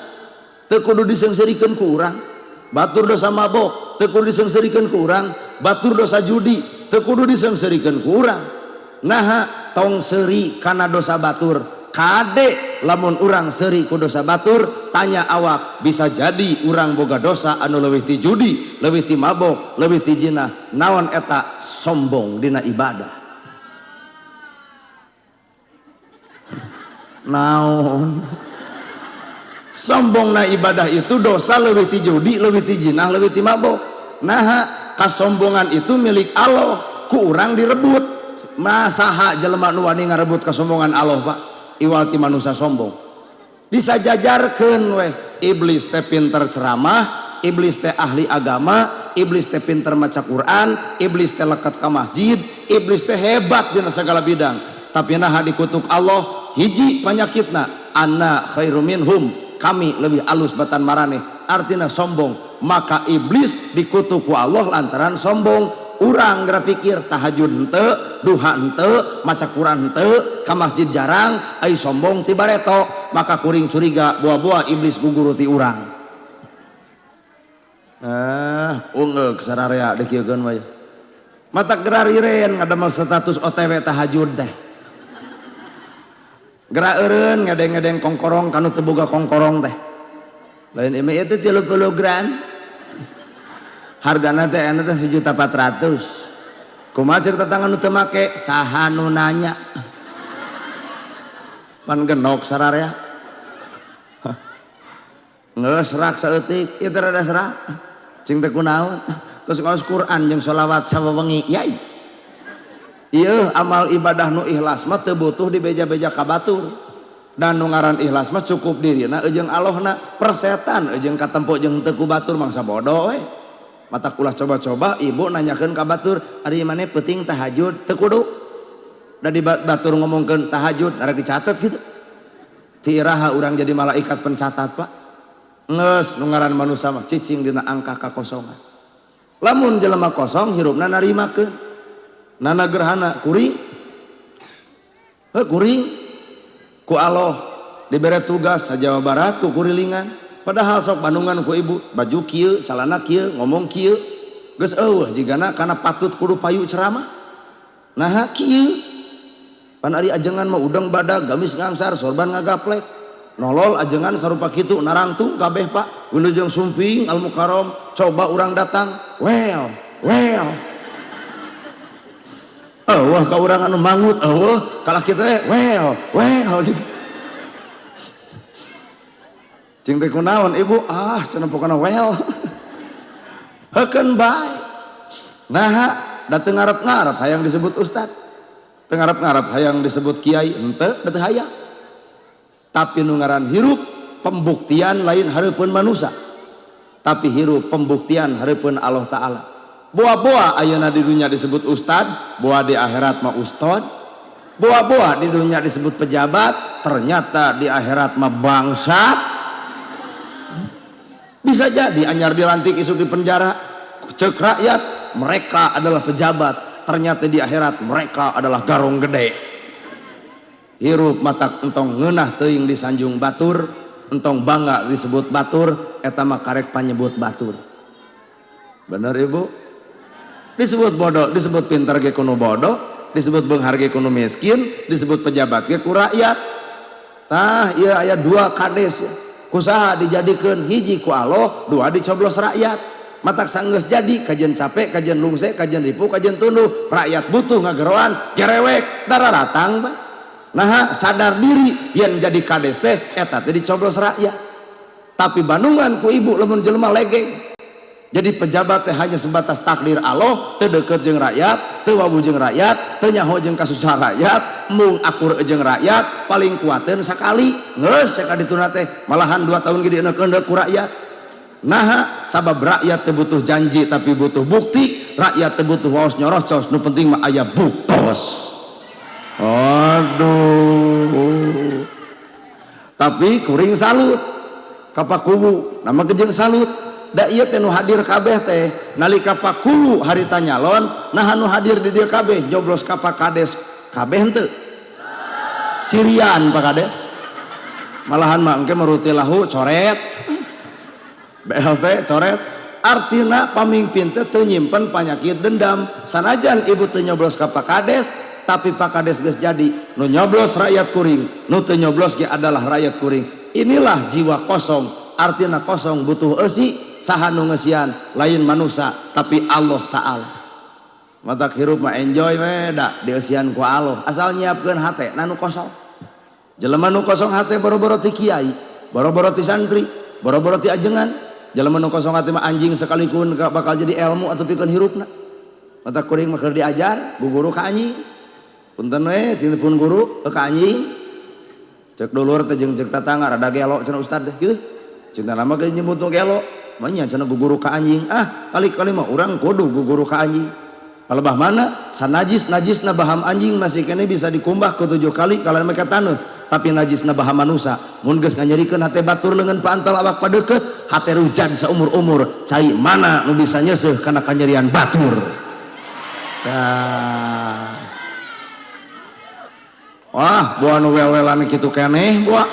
teu kudu diseungseurikeun ku urang. Batur dosa mabok teu kudu diseungseurikeun ku urang. Batur dosa judi teu kudu diseungseurikeun ku urang. Naha tong seuri kana dosa batur. Kade lamun urang seuri ku dosa batur, tanya awak, bisa jadi urang boga dosa anu leuwih ti judi, leuwih ti mabok, leuwih ti jinah. Naon eta? Sombong dina ibadah. Naon? Sombong na ibadah itu dosa leuwih ti judi, leuwih ti jinah, leuwih ti mabok. Naha kasombongan itu milik Allah, ku urang direbut. Masaha jelema nu wani ngarebut kasombongan Allah, Pak? Iwal ti manusia sombong. Disajajarkeun weh, iblis teh pinter ceramah, iblis teh ahli agama, iblis teh pinter maca Quran, iblis teh lekat ka masjid, iblis teh hebat dina segala bidang. Tapi naha dikutuk Allah, hiji panyakitna, anna khairu minhum, kami lebih alus batan maraneh, artina sombong. Maka iblis dikutuk ku Allah lantaran sombong. Urang geura pikir tahajud henteu, duha henteu, maca Quran henteu, ka masjid jarang, ai sombong ti bareto, maka kuring curiga buah-buah iblis guguru ti urang. Ah, ungeuk sararea dikieukeun mah. Mata geura riren ngadamel status OTW tahajud teh. Geura eureun ngedeng-ngedeng kongkorong kanu teu boga kongkorong teh. Lain ieu itu 30 gram. Hargana teh enak teh 1.400.000. Kumaha ceuk tetangga nu teu make? Saha nu nanya? Pan genok sararea. Geus serak saeutik, ieu teh rada serak. Cing teh kunaon? Terus ngaos Quran jeung sholawat sawewengi, yai. Ieu amal ibadah nu ikhlas mah teu butuh dibeja-beja ka batur. Dan nu ngaran ikhlas mah cukup dirina jeung Allahna, persetan jeung katempo jeung teu ku batur mangsa bodoh we. Mata kulah coba-coba ibu nanyakeun ka batur, ari maneh peuting tahajud teu kudu. Da di batur ngomongkeun tahajud arek dicatet kitu. Ti iraha urang jadi malaikat pencatat, Pak. Geus nu ngaran manusa mah cicing dina angka kakosongan. Lamun jelema kosong hirupna narimakeun. Nana gerhana kuring. Heuh kuring ku Allah dibere tugas sa Jawa Barat ku kurilingan. Padahal sok Bandungan ku ibu, baju kieu, calana kieu, ngomong kieu. Geus eueuh jigana kana patut kudu payu ceramah. Naha kieu. Pan ari ajengan mah udang badag, gamis ngangsar, sorban ngagaplek. Nolol ajengan sarupa kitu narangtung kabeh Pak. Wilujeng sumping Al Mukarram, coba urang datang. Well, well. Wah ka urang anu mangut, eueuh kalah kitu teh well, well gitu. Cing teh kunaon ibu? Ah, cenah pokona well. Heukeun bae. Naha da teu ngarep-ngarep hayang disebut ustad. Teu ngarep-ngarep hayang disebut kiai, henteu da teu hayang. Tapi nu ngaran hirup pembuktian lain hareupeun manusia. Tapi hirup pembuktian hareupeun Allah Ta'ala. Boa-boa ayeuna di dunia disebut ustad, boa di akhirat mah ustad. Boa-boa di dunia disebut pejabat, ternyata di akhirat mah bangsat. Bisa jadi anyar dilantik isuk di penjara. Cek rakyat, mereka adalah pejabat, ternyata di akhirat mereka adalah garong gede. Hirup matak entong ngeunah teuing disanjung batur, entong bangga disebut batur, eta mah karek panyebut batur. Bener ibu? Disebut bodoh, disebut pintar ge kuno bodoh, disebut beunghar ge kuno miskin, disebut pejabat ge ku rakyat. Tah, ieu aya dua kades ya. Kusaha dijadikeun hiji ku Allah, dua dicoblos rakyat. Matak sanggeus jadi kajian capek, kajian lungse, kajian ripuh, kajian tunduh, rakyat butuh ngageroan, gerewek, darah datang Pak. Nah, sadar diri yang jadi kades teh eta teh dicoblos rakyat. Tapi bandungan ku ibu lamun jelema legeng. Jadi pejabat teh hanya sebatas takdir Allah, teu deukeut jeung rakyat, teu wawuh jeung rakyat, teu nyaho jeung kasusahan rakyat, mung akur jeung rakyat, paling kuateun sakali, geus ka dituna teh malahan 2 tahun ge dieneuk-eundeuk ku rakyat. Naha sabab rakyat teu butuh janji tapi butuh bukti, rakyat teu butuh waos nyorocos, nu penting mah aya buktos. Aduh. Tapi kuring salut ka Pak Kuwu, nama kejeng salut. Da ieu teh nu hadir kabeh teh nalika Pak Kuwu harita nyalon, nah nu hadir di dieu kabeh nyoblos ka Pak Kades kabeh henteu. Sirian Pak Kades. Malahan mah engke meruti lahu coret. BLT coret. Artina pamimpin teh teu nyimpen panyakit dendam. Sanajan ibu teu nyoblos ka Pak Kades, tapi Pak Kades geus jadi nu nyoblos rakyat kuring, nu teu nyoblos ge adalah rakyat kuring. Inilah jiwa kosong, artina kosong butuh eusi, saha nu ngeusian lain manusia tapi Allah Ta'ala. Matak hirup mah enjoy we da dieusian ku Allah, asal nyiapkeun hate na nu kosong. Jelema nu kosong hate boro-boro ti kiai, boro-boro ti santri, boro-boro ti ajengan. Jelema nu kosong hate mah anjing sekalipun bakal jadi ilmu atau pikeun hirupna. Matak kuring mah keur diajar bu guru ka anjing. Punten we cing pun guru ka anjing. Cek dulur teh jeung cek tatangga rada gelo cenah ustad teh kitu. Cinta nama ge nyebut nu gelo. Manya cenah guguru ka anjing. Ah, kali-kali mah urang kudu guguru ka anjing. Palebah mana sanajis najisna baham anjing masih kene bisa dikumbah ku 7 kali kalau mereka taneuh. Tapi najisna baham manusa mun geus nganyerikeun hate batur leungeun pantal awak padeukeut hate rujan saumur-umur cai mana nu bisa nyeuseuh kana kanyerian batur. Tah. Wah, buah nu wel-welan kitu keneh buah.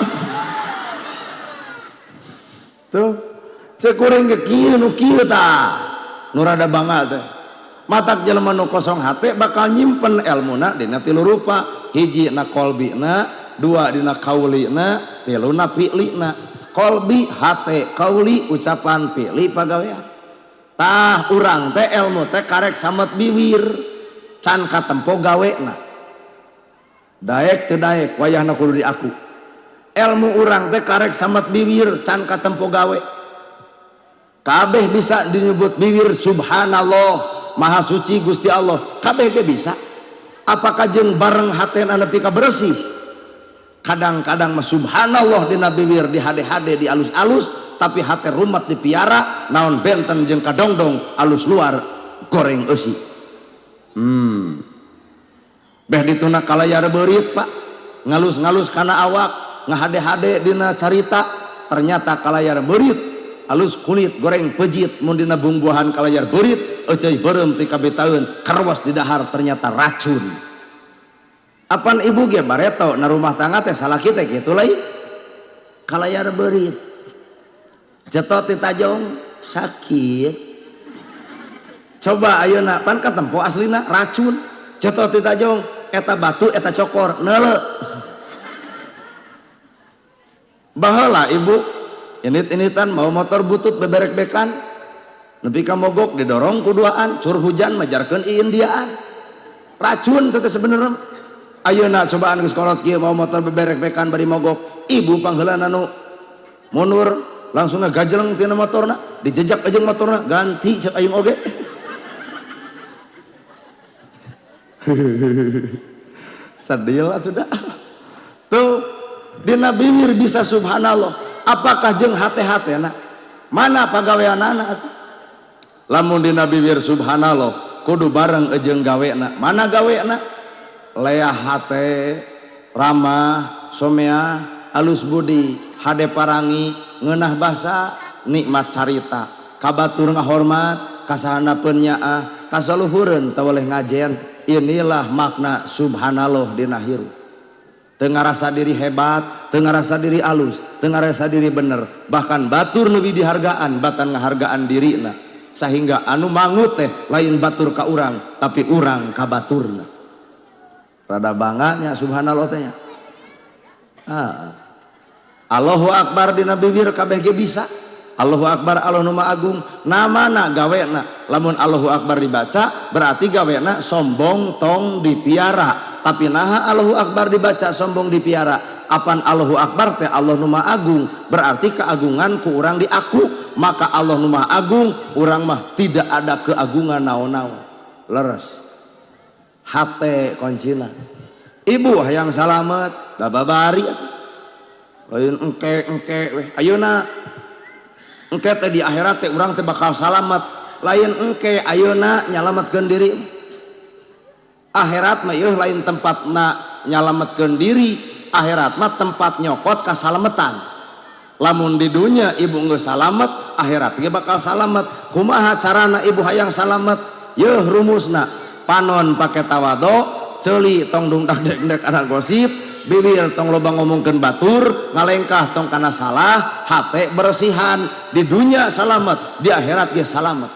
Tuh, cek kuring ge kieu nu kieu tah. Nu rada bangga teh. Matak jelema nu kosong hate bakal nyimpen elmuna dina tilu rupa. Hiji na kolbina, dua dina kaulina, tilu na fi'lina. Kolbi hate, kauli ucapan, fi'li pagawean. Tah urang teh elmu teh karek samet biwir can katempo gawena. Daek teu daek wayahna kudu diaku. Elmu urang teh karek samet biwir can katempo gawe. Kabeh bisa disebut biwir subhanallah, maha suci Gusti Allah. Kabeh ge bisa. Apakah jeung bareng hatena nepi ka bersih? Kadang-kadang mah subhanallah dina biwir di hade-hade di alus-alus, tapi hate rumat dipiara naon benten jeung kadongdong alus luar goreng eusi. Beh dituna kalayar beurit Pak, ngalus-ngalus kana awak, ngahade-hade dina carita, ternyata kalayar beurit alus kulit goreng pejit mun dina bumbuhan kalayar beurit euceuy beureum ti kabetaeun karwas di dahar ternyata racun. Apan ibu ge bareto na rumah tangga teh salah kita kitu lain kalayar beurit cetot di tajong sakit. Coba ayeuna pan katempo aslina racun cetot di tajong eta batu eta cokor neuleu. Baheula ibu init-initan mau motor butut beberek-bekan nepi ka mogok didorong ku duaan cur hujan majarkeun iindiaan racun teh sebenarnya. Ayeuna cobaan geus kolot kieu mau motor beberek-bekan bari mogok ibu pangheulana nu mundur langsung ngagajeleng tina motorna dijejak jeung motorna ganti cek aing oge. Sedih atuh dah. Tuh dina bibir bisa subhanallah, apakah jeung hate-hatena mana pagaweanana atuh? Lamun dina bibir subhanallah kudu bareng jeung gawena, mana gawena? Leah hate, ramah, somea, alus budi, hade parangi, ngeunah basa, nikmat carita, kabatur ngahormat, kasahanapeun nyaah, kasaluhureun teu weleh ngajen. Inilah makna subhanallah dina hirup. Teu ngarasa diri hebat, teu ngarasa diri alus, teu ngarasa diri bener, bahkan batur leuwih dihargaan batan ngahargaan dirina, sehingga anu mangut teh lain batur ka urang tapi urang ka baturna. Rada banganya subhanallah teh nya. Allahu akbar dina bibir kabeh ge bisa. Allahu akbar Allah nu maha agung, namana gawena. Lamun Allahu akbar dibaca berarti gawena sombong tong dipiara. Tapi naha Allahu akbar dibaca sombong dipiara? Apan Allahu akbar teh Allah nu maha agung, berarti keagungan ku urang diaku. Maka Allah nu maha agung, urang mah tidak ada keagungan naon-naon. Leres. Hate kuncina. Ibu hayang salamet, da babari atuh. Lain engke-engke weh. Ayeuna engke teh di akhirat teh urang teh bakal salamet. Lain engke ayeuna nyalametkeun diri. Akhirat mah ieu lain tempatna nyalametkeun diri, akhirat mah tempat nyokot kasalametan. Lamun di dunya ibu geus salamet, akhirat ge bakal salamet. Kumaha carana ibu hayang salamet? Yeuh rumusna. Panon pake tawado, ceuli tong dungdak dek-dek kana gosip, bibir tong loba ngomongkeun batur, ngalengkah tong kana salah, hate bersihan. Di dunya salamet, di akhirat ge salamet.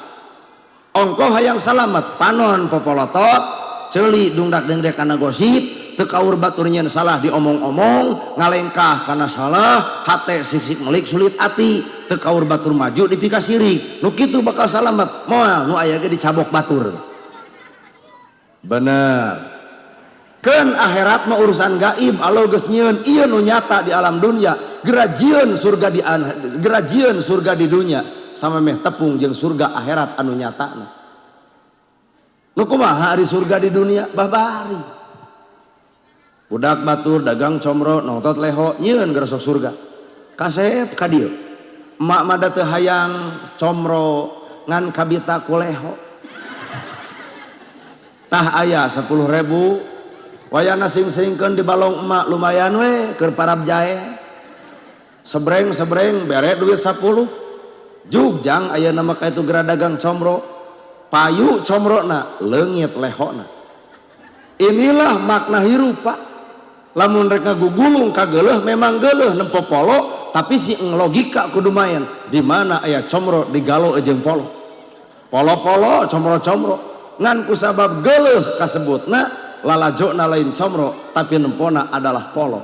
Ongkoh hayang salamet, panon popolotot, ceuli dungdak dengdek kana gosip, teu kaur batur nyeun salah diomong-omong, ngalengkah kana salah, hate sik-sik melik sulit ati, teu kaur batur maju dipikasirik. Nu kitu bakal salamet, moal nu aya ge dicabok batur. Bener. Keun akhirat mah urusan gaib, Allah geus nyieun ieu nu nyata di alam dunia, gerajieun surga di gerajieun surga di dunia sama meh tepung jeung surga akhirat anu nyatana. Nu kumaha ari surga di dunia? Babari. Budak batur dagang comro nongtot leho nyieun geresok surga. Kasep ka dieu. Emak mah da teu hayang comro ngan kabita ku leho. Tah aya 10.000 wayana sing-singkeun di balong emak lumayan we keur parab jae. Sebreng-sebreng bere duit 10. Jugjang ayeuna mah ka itu geura dagang comro. Payu comrona leungit lehona. Inilah makna hirup Pak. Lamun rek ngagugulung ka geuleuh memang geuleuh nempo polo, tapi si logika kudu main. Di mana aya comro digalo jeung polo. Polo-polo comro-comro. Ngan kusabab geuleuh kasebutna lalajona lain comro tapi nempona adalah polo.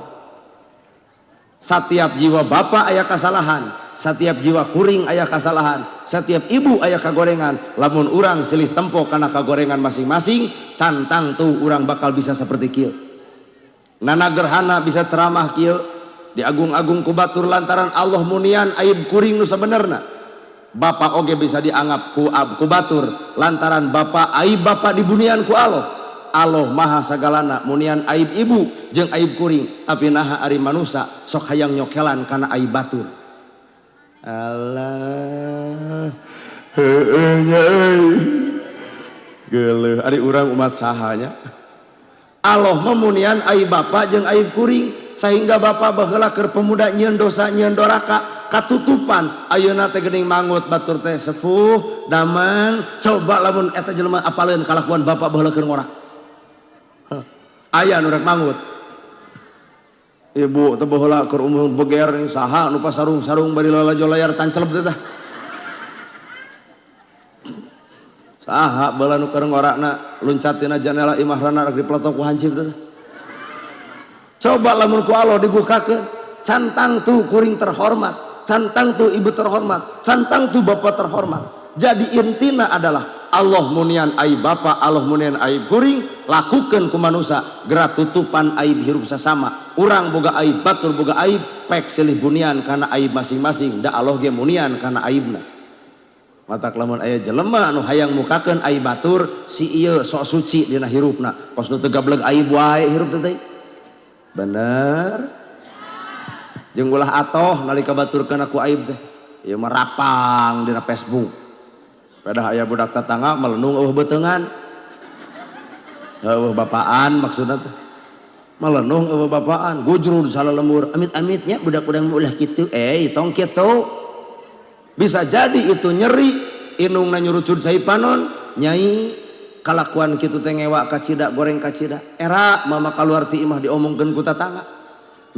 Setiap jiwa bapak aya kasalahan, setiap jiwa kuring aya kasalahan, setiap ibu aya kagorengan. Lamun urang silih tempo kana kagorengan masing-masing, cantang tuh urang bakal bisa seperti kieu. Nana gerhana bisa ceramah kieu, diagung-agung ku batur lantaran Allah munian aib kuring nu sabenerna. Bapak oge bisa dianggap ku batur lantaran bapak aib bapak dibunian ku Allah. Allah maha sagalana munian aib ibu jeung aib kuring, tapi naha ari manusa sok hayang nyokelan kana aib batur. Allah heueuh nya euy. Geuleuh ari urang umat saha nya. Allah memunian aib bapak jeung aib kuring sehingga bapak baheula keur pemuda nyieun dosa nyieun doraka katutupan. Ayeuna teh geuning mangut batur teh sepuh damang, coba lamun eta jelema apaleun kalakuan bapak baheula keur ngora. Aya nu rek mangut. Ibu teh baheula keur umur beger saha nu pasarung-sarung bari lalajo layar tanceleb teh tah. Saha baheula nu keur ngorana luncat tina janela imah rana rek dipeletok ku hansip teh. Coba lamun ku Allah dibukakeun. Cantang tuh kuring terhormat, cantang tuh ibu terhormat, cantang tuh bapak terhormat. Jadi intina adalah Allah munian aib bapak, Allah munian aib kuring, lakukan ku manusia gerak tutupan aib hirup sasama. Urang boga aib, batur boga aib, pek silih bunian karena aib masing-masing, da Allah ge munian karena aibna. Matak lamun aya jelema anu hayang mukakeun aib batur, si ieu sok suci dina hirupna, kos nu teu gableg aib wae hirup teh. Bener. Jeung ulah atoh nalika batur kana ku aib teh. Ieu mah rapang dina Facebook. Pedah aya budak tetangga melenung eueuh beuteungan. Eueuh bapaan maksudna teh. Melenung eueuh bapaan, gujrud salalembur, amit-amitnya budak urang mah ulah kitu. Tong kitu. Bisa jadi itu nyeri, indungna nyurucud cai panon, nyai kalakuan kitu teh ngewa kacida goreng kacida. Era mama kaluar ti imah diomongkeun ku tatangga.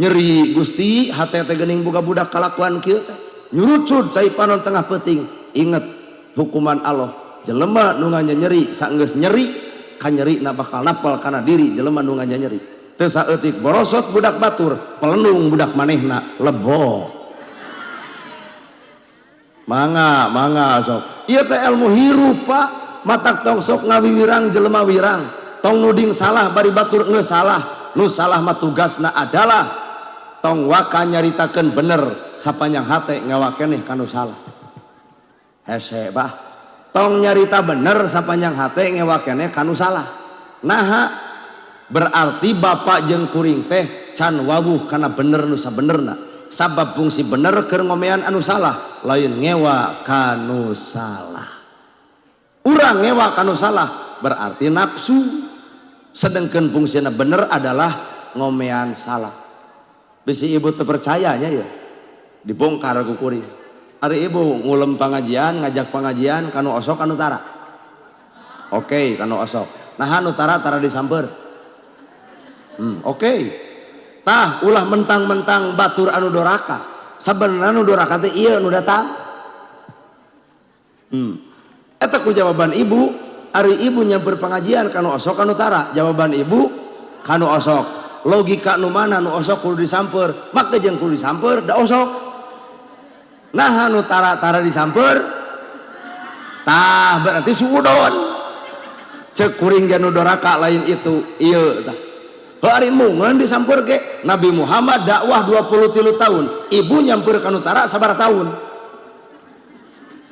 Nyeri Gusti hate teh geuning boga budak kalakuan kieu teh. Nyurucud cai panon tengah peuting. Inget hukuman Allah, jelema nu nyeri saenggeus nyeri kanyeri na bakal napal kana diri jelema nu nyeri. Teu saeutik borosot budak batur, pelendung budak manehna lebo. Mangga mangga sok. Ieu teh ilmu hirup Pak. Matak tong sok ngawiwirang jelema wirang. Tong nuding salah bari batur geus salah. Nu salah mah tugasna adalah tong waka nyaritakeun bener sapanjang hate ngawakeneh kanu salah. Hese bah. Tong nyarita bener sapanjang hate ngewakene kanu salah. Naha berarti bapak jeung kuring teh can wawuh kana bener nu sabenerna. Sabab fungsi bener keur ngomean anu salah, lain ngewa kanu salah. Urang ngewa kanu salah berarti nafsu. Sedangkan fungsina bener adalah ngomean salah. Bisi ibu teu percayanya ya dibongkar ku kuring. Ari ibu ngulem pengajian, ngajak pengajian kanu osok kanu tara. Oke, kanu osok. Nah anu tara tara disamper. Oke. Tah ulah mentang-mentang batur anu doraka. Sabenerna anu doraka teh ieu anu datang. Eta ku jawaban ibu, ari ibu nyamper pengajian kanu osok kanu tara. Jawaban ibu kanu osok. Logika nu mana nu osok kudu disamper, make jeung kudu disamper da osok. Nah anu tara-tara disamper, tah berarti suudon. Cek kuring ge nu doraka lain itu, ieu tah. Hari mungeun disamper ge Nabi Muhammad dakwah 23 tahun, ibu nyamper kanu tara sabaraha tahun.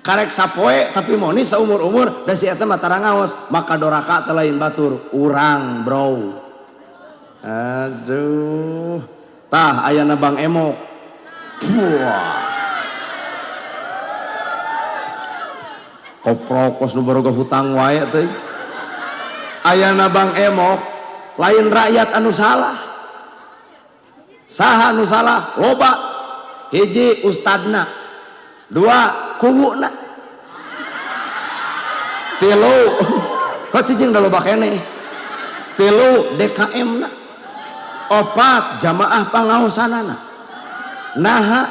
Karek sapoe tapi moni saumur-umur dan si eta mah tara ngaos, maka doraka teh lain batur urang bro. Aduh. Tah ayana Bang Emok. Wah. Koprok kos nu baroga hutang wae teh. Ayana Bang Emok lain rakyat anu salah. Saha anu salah? Loba. Hiji ustadna, dua kuwuna, tilu kok cicing da loba keneh, tilu DKM na, opat jamaah pangaosanana. Naha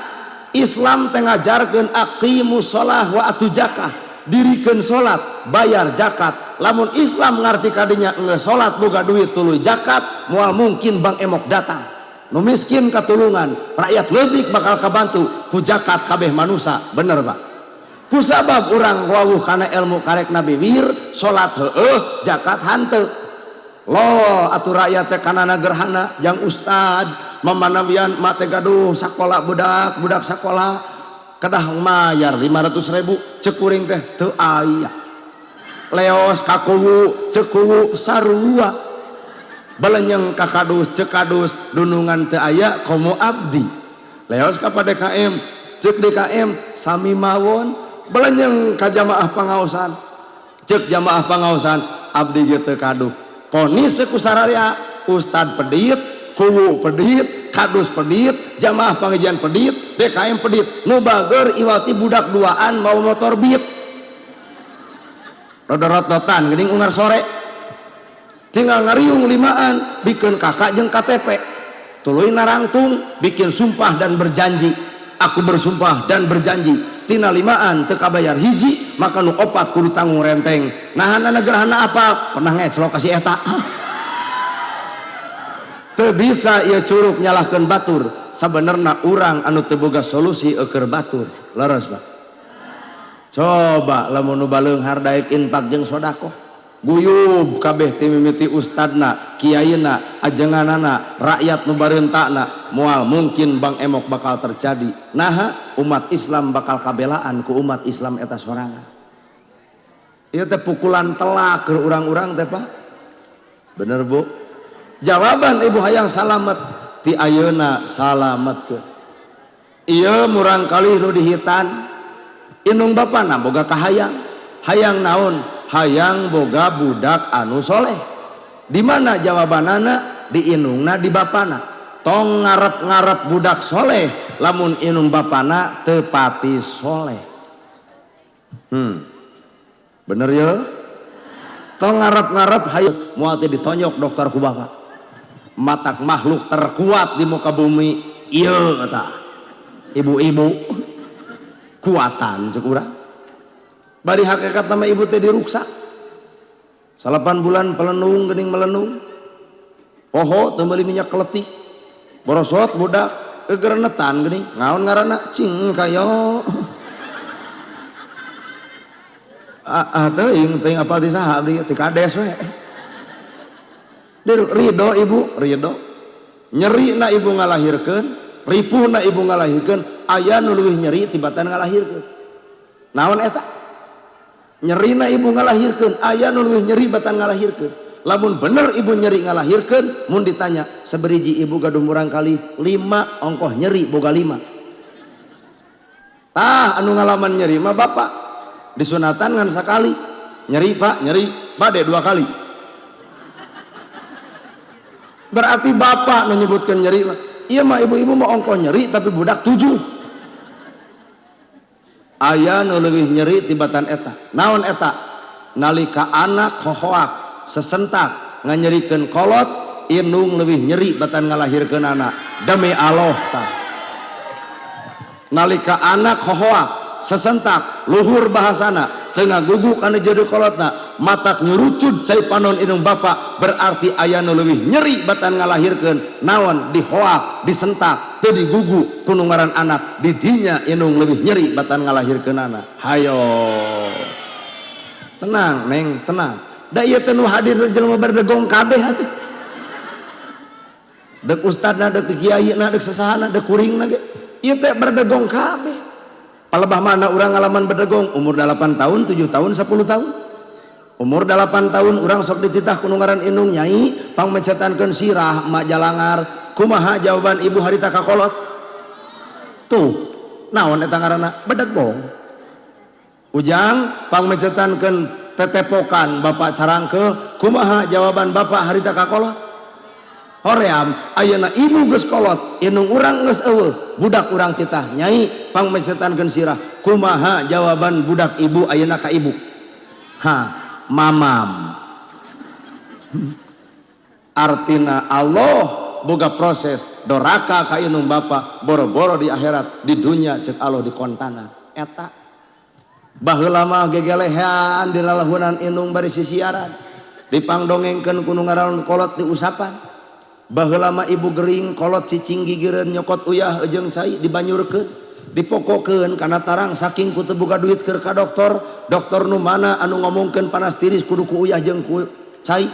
Islam teh ngajarkeun aqimus shalah wa atu zakah, dirikeun salat, bayar zakat. Lamun Islam ngarti kadinya geus salat boga duit tuluy zakat, moal mungkin Bang Emok datang. Nu miskin katulungan, rakyat leutik bakal kabantu ku zakat kabeh manusa. Bener Pak. Kusabab urang wawuh kana ilmu karek Nabi wir, salat heueuh, zakat hanteu. Loh atuh rakyat teh kana gerhana jang ustad mamanawian mak teh gaduh sakola budak, budak sakola kedah mayar 500.000 cek kuring teh teu aya. Leos ka kuwu cek kuwu sarua. Belenyeng ka kadus cek kadus dunungan teu aya komo abdi. Leos ka DKM cek DKM sami mawon. Belenyeng ka jamaah pangaosan cek jamaah pangaosan abdi ge teu kaduh. Ponis teh ku sararea ustad pedit, kuwu pedit, kadus pedit, jamaah pangajian pedit, DKM pedit. Nu bager iwati budak duaan mau motor beat. Rodorot-rotan geuning ungar sore. Tinggal ngariung limaan, bikin kakak jeung KTP. Tuluy narangtung, bikin sumpah dan berjanji. Aku bersumpah dan berjanji. Tina limaan teu kabayar hiji, maka nu opat kudu tanggung renteng. Nahanana gerhana apa? Pernah ngeclok ka si eta. Teu bisa ieu curug nyalahkeun batur. Sabenerna urang anu teu boga solusi eukeun batur. Leres Pak. Coba lamun nu baleunghar daek infak jeung sedekah. Guyub kabeh ti mimiti ustadna, kiaina, ajenganana, rakyat nu bareuntakna, moal mungkin Bang Emok bakal terjadi. Naha umat Islam bakal kabelaan ku umat Islam eta sorangan. Ieu teh pukulan telak keur urang-urang teh Pak. Bener Bu? Jawaban ibu hayang salamet ti ayeuna salametkeun. Ieu murang kali nu dihitan indung bapana boga kahayang. Hayang naon? Hayang boga budak anu soleh. Di mana jawabanana? Di indungna, di bapana. Tong ngarep-ngarep budak soleh lamun indung bapana teu pati soleh. Bener ya? Tong ngarep-ngarep hayang moal teh ditonyok dokter ku bapak. Matak makhluk terkuat di muka bumi ieu eta. Ibu-ibu kuatan cek urang. Bari hakikat nama ibu teh diruksak. 8 bulan pelenung geuning melenung. Poho teu meuli minyak keletik. Borosot budak gegerenetan geuning. Ngaon ngaranna? Cing kayo. Teuing teuing apal di saha abdi ti kades we. Ridho ibu, ridho. Nyeri na ibu ngalahirkeun, ripuh na ibu ngalahirkeun, aya nu leuwih nyeri tibatan ngalahirkeun. Naon eta? Nyeri na ibu ngalahirkeun, aya nu leuwih nyeri batan ngalahirkeun. Lamun bener ibu nyeri ngalahirkeun, mun ditanya seberiji ibu gaduh murang kali 5 ongkoh nyeri boga 5. Tah anu ngalaman nyeri mah bapak. Disunatan ngan sakali. Nyeri Pak, nyeri, bade 2 kali. Berarti bapak menyebutkan nyeri mah. Iya mah ibu-ibu mah ongkoh nyeri tapi budak 7. Aya nu leuwih nyeri tibatan eta. Naon eta? Nalika anak hohoak sesentak nganyerikeun kolot, indung leuwih nyeri batan ngalahirkeun anak. Demi Allah tah. Nalika anak hohoak sesentak luhur bahasana teu ngagugu kana jero kolotna, matak nyurucud cai panon indung bapa, berarti aya nu leuwih nyeri batan ngalahirkeun. Naon? Dihoak, disentak, teu digugu ku nu ngaran anak, di dinya indung leuwih nyeri batan ngalahirkeun anak. Hayo tenang neng, tenang. Da ieu teh nu hadir jelema berdegong kabeh atuh. Dek ustadna, dek kiaina, dek sasahana, dek kuringna ge. Ieu teh berdegong kabeh. Palebah mana urang ngalaman berdegong? Umur 8 tahun, 7 tahun, 10 tahun. Umur 8 tahun urang sok dititah ku nu ngaran indung, nyai pangmencetankeun sirah mak jalangar. Kumaha jawaban ibu harita ka kolot? Tuh, naon eta ngaranna? Bedegong. Ujang pangmencetankeun tetepokan bapak carangkeul, kumaha jawaban bapak harita ka kolot? Hoream, ayeuna ibu geus kolot, indung urang geus eueuh, budak urang titah nyai pangmencetankeun sirah. Kumaha jawaban budak ibu ayeuna ka ibu? Ha, mamam. Artina Allah boga proses doraka ka indung bapa, boro-boro di akhirat, di dunia cek Allah dikontanan. Eta baheula mah gegelehan di lalahunan indung bari sisiaran, dipangdongengkeun ku nu ngaran kolot diusapan. Baheula mah ibu gering kolot cicing gigireun nyokot uyah jeung cai dibanyurkeun, dipokokeun kana tarang saking ku teu boga duit keur ka dokter. Dokter nu mana anu ngomongkeun panas tiris kudu ku uyah jeung ku cai?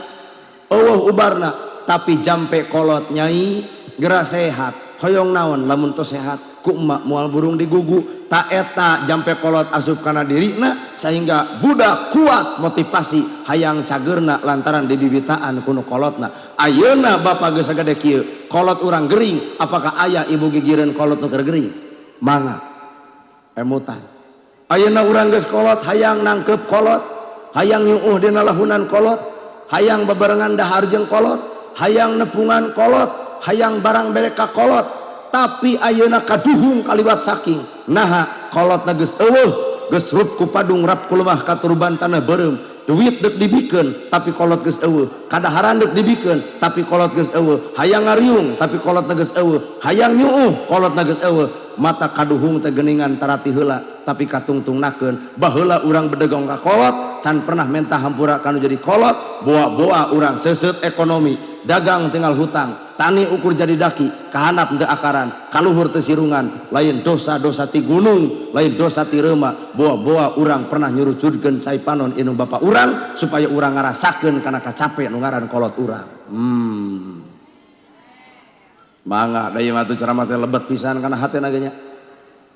Eueuh ubarna, tapi jampe kolot nyai geura sehat. Hoyong naon lamun teu sehat? Ku emak moal burung digugu. Ta eta jampe kolot asup kana dirina sehingga budak kuat motivasi hayang cageurna lantaran dibibitaan ku nu kolotna. Ayeuna bapak geus sagede kieu, kolot urang gering, apakah aya ibu gigireun kolot nu keur gering? Mangga emutan. Ayeuna urang geus kolot hayang nangkep kolot, hayang nyuuh dina lahunan kolot, hayang bebarengan dahar jeung kolot, hayang nepungan kolot, hayang barang bere ka kolot, tapi ayeuna kaduhung kaliwat saking naha kolot na geus eueuh, geus rup ku padung rap ku lemah katuruban tanah beureum. Duit dek dibikeun tapi kolot geus eueuh, kadaharan dek dibikeun tapi kolot geus eueuh, hayang ngariung tapi kolot na geus eueuh, hayang nyuuh kolot na geus eueuh. Mata kaduhung teh geuningan tarati heula tapi katungtungnakeun. Baheula urang bedegong ka kolot can pernah menta hampura kanu jadi kolot, boa-boa urang seuseut ekonomi, dagang tinggal hutang. Tani ukur jadi daki, kahanap teu akaran, kaluhur teu sirungan, lain dosa-dosa ti gunung, lain dosa ti reuma, boa-boa urang pernah nyurucudkeun cai panon indung bapa urang supaya urang ngarasakeun kana kacape nu ngaran kolot urang. Mangga da ieu mah atuh ceramah teh lebet pisan kana hatena ge nya.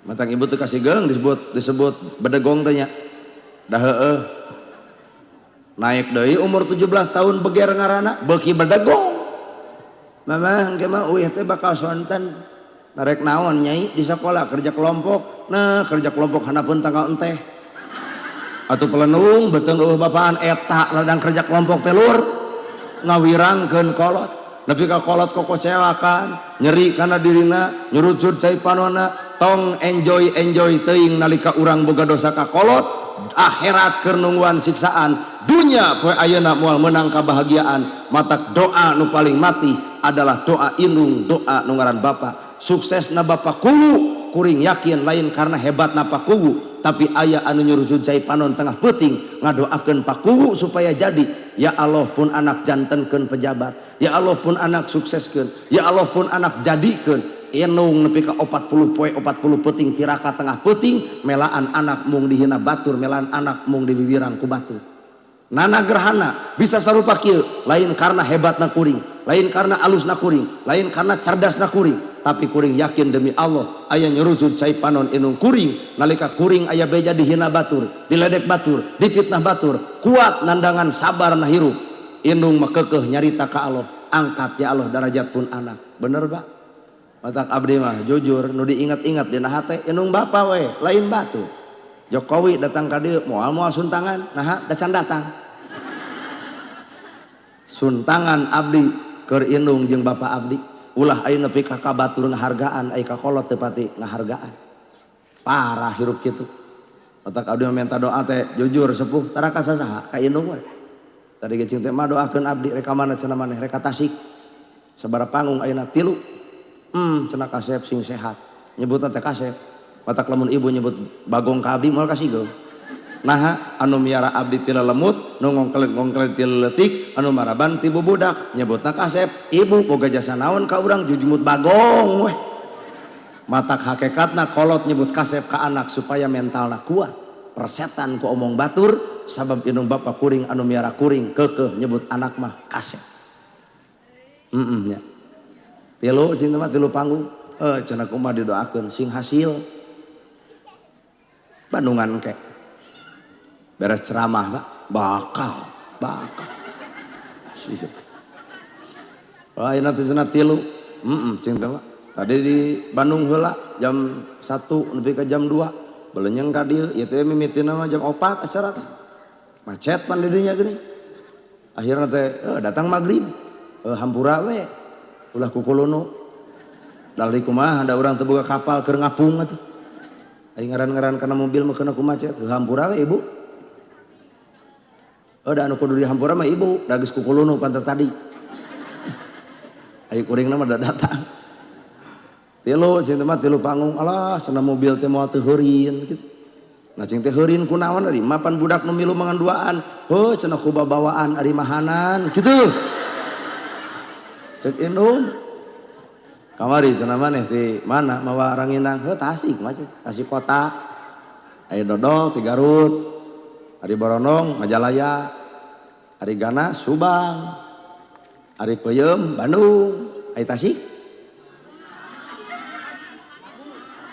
Matang ibu teu kasih geung disebut bedegong teh nya. Da heueuh. Naik deui umur 17 tahun beger ngaranna beuki bedegong. Mama engke mah uih teh bakal sonten. Narek naon nyai di sekolah kerja kelompok. Nah, kerja kelompok handapeun tanggal enteh. Atuh pelenung beuteung eueuh bapaan eta ladang kerja kelompok teh lur ngawirangkeun kolot. Nepi ka kolot kokocewakan, nyeri kana dirina, nyurucud cai panonna, tong enjoy-enjoy teuing nalika urang boga dosa ka kolot, akhirat keur nungguan siksaan, dunya poe ayeuna moal meunang kabahagiaan. Matak doa nu paling mati adalah doa indung, doa nu ngaran bapa. Suksesna bapa kuwu, kuring yakin lain karena hebatna Pak Kuwu, tapi aya anu nyurucud cai panon tengah peuting ngadoakeun Pak Kuwu supaya jadi. Ya Allah pun anak jantenkeun pejabat, ya Allah pun anak sukseskeun, ya Allah pun anak jadikeun. Enung nepi ka 40 poe 40 peuting tiraka tengah peuting, melaan anak mung dihina batur, melaan anak mung diwiwirang ku batur. Nana gerhana bisa sarupa kieu lain karena hebatna kuring, lain karena alusna kuring, lain karena cerdasna kuring, tapi kuring yakin demi Allah aya nyurucud cai panon indung kuring nalika kuring aya beja dihina batur, diledek batur, dipitnah batur, kuat nandangan sabar na hirup. Indung mah keukeuh nyarita ka Allah, angkat ya Allah darajat pun anak. Bener Pak? Matak abdi mah jujur nu diingat-ingat dina hate indung bapa we, lain batu. Jokowi datang ka dieu moal-moal suntangan, naha da can datang. Suntangan abdi keur indung jeung bapa abdi, ulah ayeuna nepi ka batur ngahargaan, ai ka kolot teu pati ngahargaan. Parah hirup kitu. Matak abdi mah minta doa teh jujur sepuh tara ka sasaha ka indung we. Tadi ge cing teh mah doakeun abdi rek ka mana cenah maneh rek ka Tasik. Sabaraha panggung ayeuna 3. Cenah kasep sing sehat. Nyebutna teh kasep. Matak lamun ibu nyebut bagong ka abdi moal kasigeung. Naha anu miara abdi ti lelemut, nu ngongkelet-ngongkelet ti leutik, anu maraban ti bubudak, nyebutna kasep. Ibu boga jasa naon ka urang jujumut bagong weh. Matak hakikatna kolot nyebut kasep ka anak supaya mentalna kuat. Persetan ku omong batur sabab indung bapa kuring anu miara kuring keukeuh nyebut anak mah kasep. Nya. Tilu cinta mah tilu panggung. Cenah kumaha didoakeun sing hasil. Bandungan ke. Beres ceramah Pak, bakal. Wah, ayeuna teh cenah tilu. Cinta mah. Tadi di Bandung heula jam 1 nepi ka jam 2. Belenyeng ka dieu, ieu teh mimitina mah jam 4 acara teh. Macet pan di dinya geuning. Akhirna teh datang magrib. Hampura we. Ulah kukulunu. Dalih kumaha da urang teu boga kapal keur ngapung atuh. Ai ngaran-ngaran kana mobil mah keuna ku macet, hampura we ibu. Da anu kudu dihampura mah ibu, da geus kukulunu pan tadi. Ai kuringna mah da datang. Tilu cing teh mah tilu panggung, alah cenah mobil teh moal teu heurin kitu. Nah cing teh heurin kunaon ari mapan budak nu milu mangan duaan. Heuh cenah ku babawaan ari mahanan kitu. Cek indung. Kamari cenah maneh ti mana mawa ranginang? Heuh Tasik mah Tasik kota. Aya dodol ti Garut. Ari Boronong Majalaya. Ari Gana Subang. Ari Peuyeum Bandung. Ari Tasik.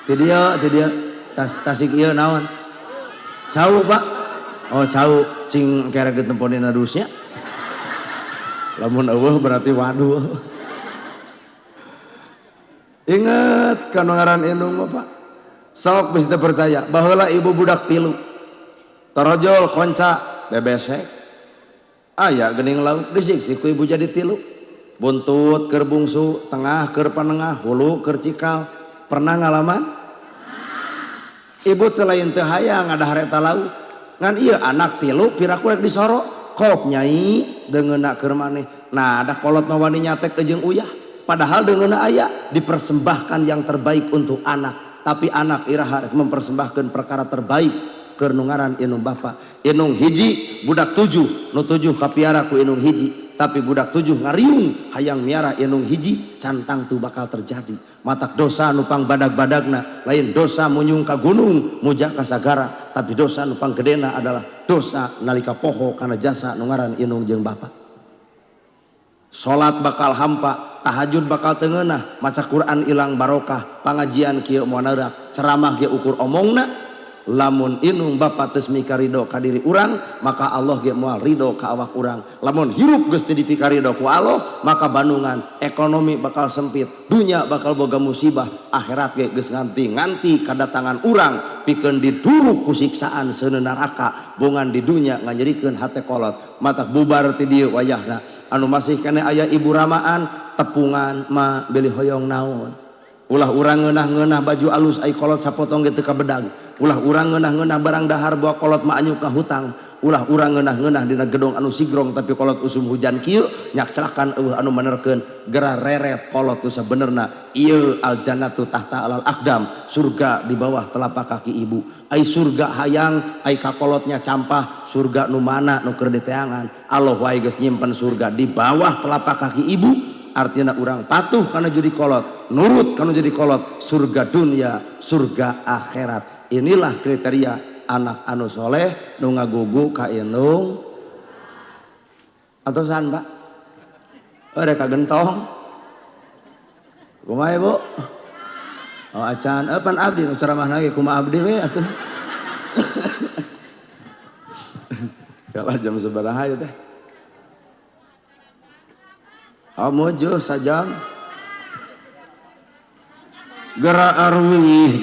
Ti dieu Tasik ieu naon? Cau Pak. Oh cau cing kerek ditemponin adusnya. Lamun eueuh berarti waduh. Ingat kana ngaran indung mah Pak. Sok geus teu percaya, baheula ibu budak tilu. Torojol konca bebesek. Aya geuning lauk disiksik ku ibu jadi tilu. Buntut keur bungsu, tengah keur panengah, hulu keur cikal. Pernah ngalaman? Ibu teh lain teu hayang ngadahar eta lauk. Ngan ieu anak tilu piraku rek disoro. Kop nyai deungeunna keur maneh. Nah, da kolot mah wani nyatek jeung uyah. Padahal deungeunna aya dipersembahkan yang terbaik untuk anak. Tapi anak iraha rek mempersembahkan perkara terbaik keur nu ngaran indung bapa. Indung hiji budak 7, nu 7 kapiara ku indung hiji. tapi budak 7 ngariung hayang miara indung hiji, cantang tu bakal terjadi. Matak dosa nupang badag-badagna lain dosa munyung ka gunung muja ka sagara, tapi dosa nupang gedena adalah dosa nalika poho kana jasa nu ngaran indung jeung bapa. Salat bakal hampa, tahajud bakal teu ngeunah, maca Quran ilang barokah, pangajian kieu moal neurak, ceramah ge ukur omongna. Lamun indung bapa geus mikarido ka diri urang, maka Allah ge moal ridho ka awak urang. Lamun hirup geus teu dipikarido ku Allah, maka bandungan ekonomi bakal sempit, dunya bakal boga musibah, akhirat ge geus nganti-nganti kadatangan urang pikeun diduruk ku siksaan seuneu neraka, bongan di dunya nganyerikeun hate kolot. Matak bubar ti dieu wayahna anu masih keneh aya ibu ramaan tepungan ma beli hoyong naon. Ulah urang ngeunah-ngeunah baju alus ai kolot sapotong ge teu kabedag. Ulah urang ngeunah-ngeunah barang dahar bawa kolot mah anyuk ka hutang. Ulah urang ngeunah-ngeunah dina gedong anu sigrong tapi kolot usum hujan kieu nyakcelakan eueuh anu menerkeun gera reret kolot nu sabenerna. Ieu aljannatu tahta alal aqdam, surga di bawah telapak kaki ibu. Ai surga hayang ai ka kolotnya campah, surga nu mana nu keur diteangan. Allah wae geus nyimpen surga di bawah telapak kaki ibu. Artinya urang patuh karena jadi kolot, nurut karena jadi kolot, surga dunia, surga akhirat. Inilah kriteria anak anu soleh nu ngagugu ka indung. Atosan Pak? Oh, rek kagentong. Kumaha Ibu? Oh acan, pan abdi nu ceramah lagi kumaha abdi we atuh. Kalah jam sabaraha ieu teh? Oh mujuh sajam. Gerak arwih,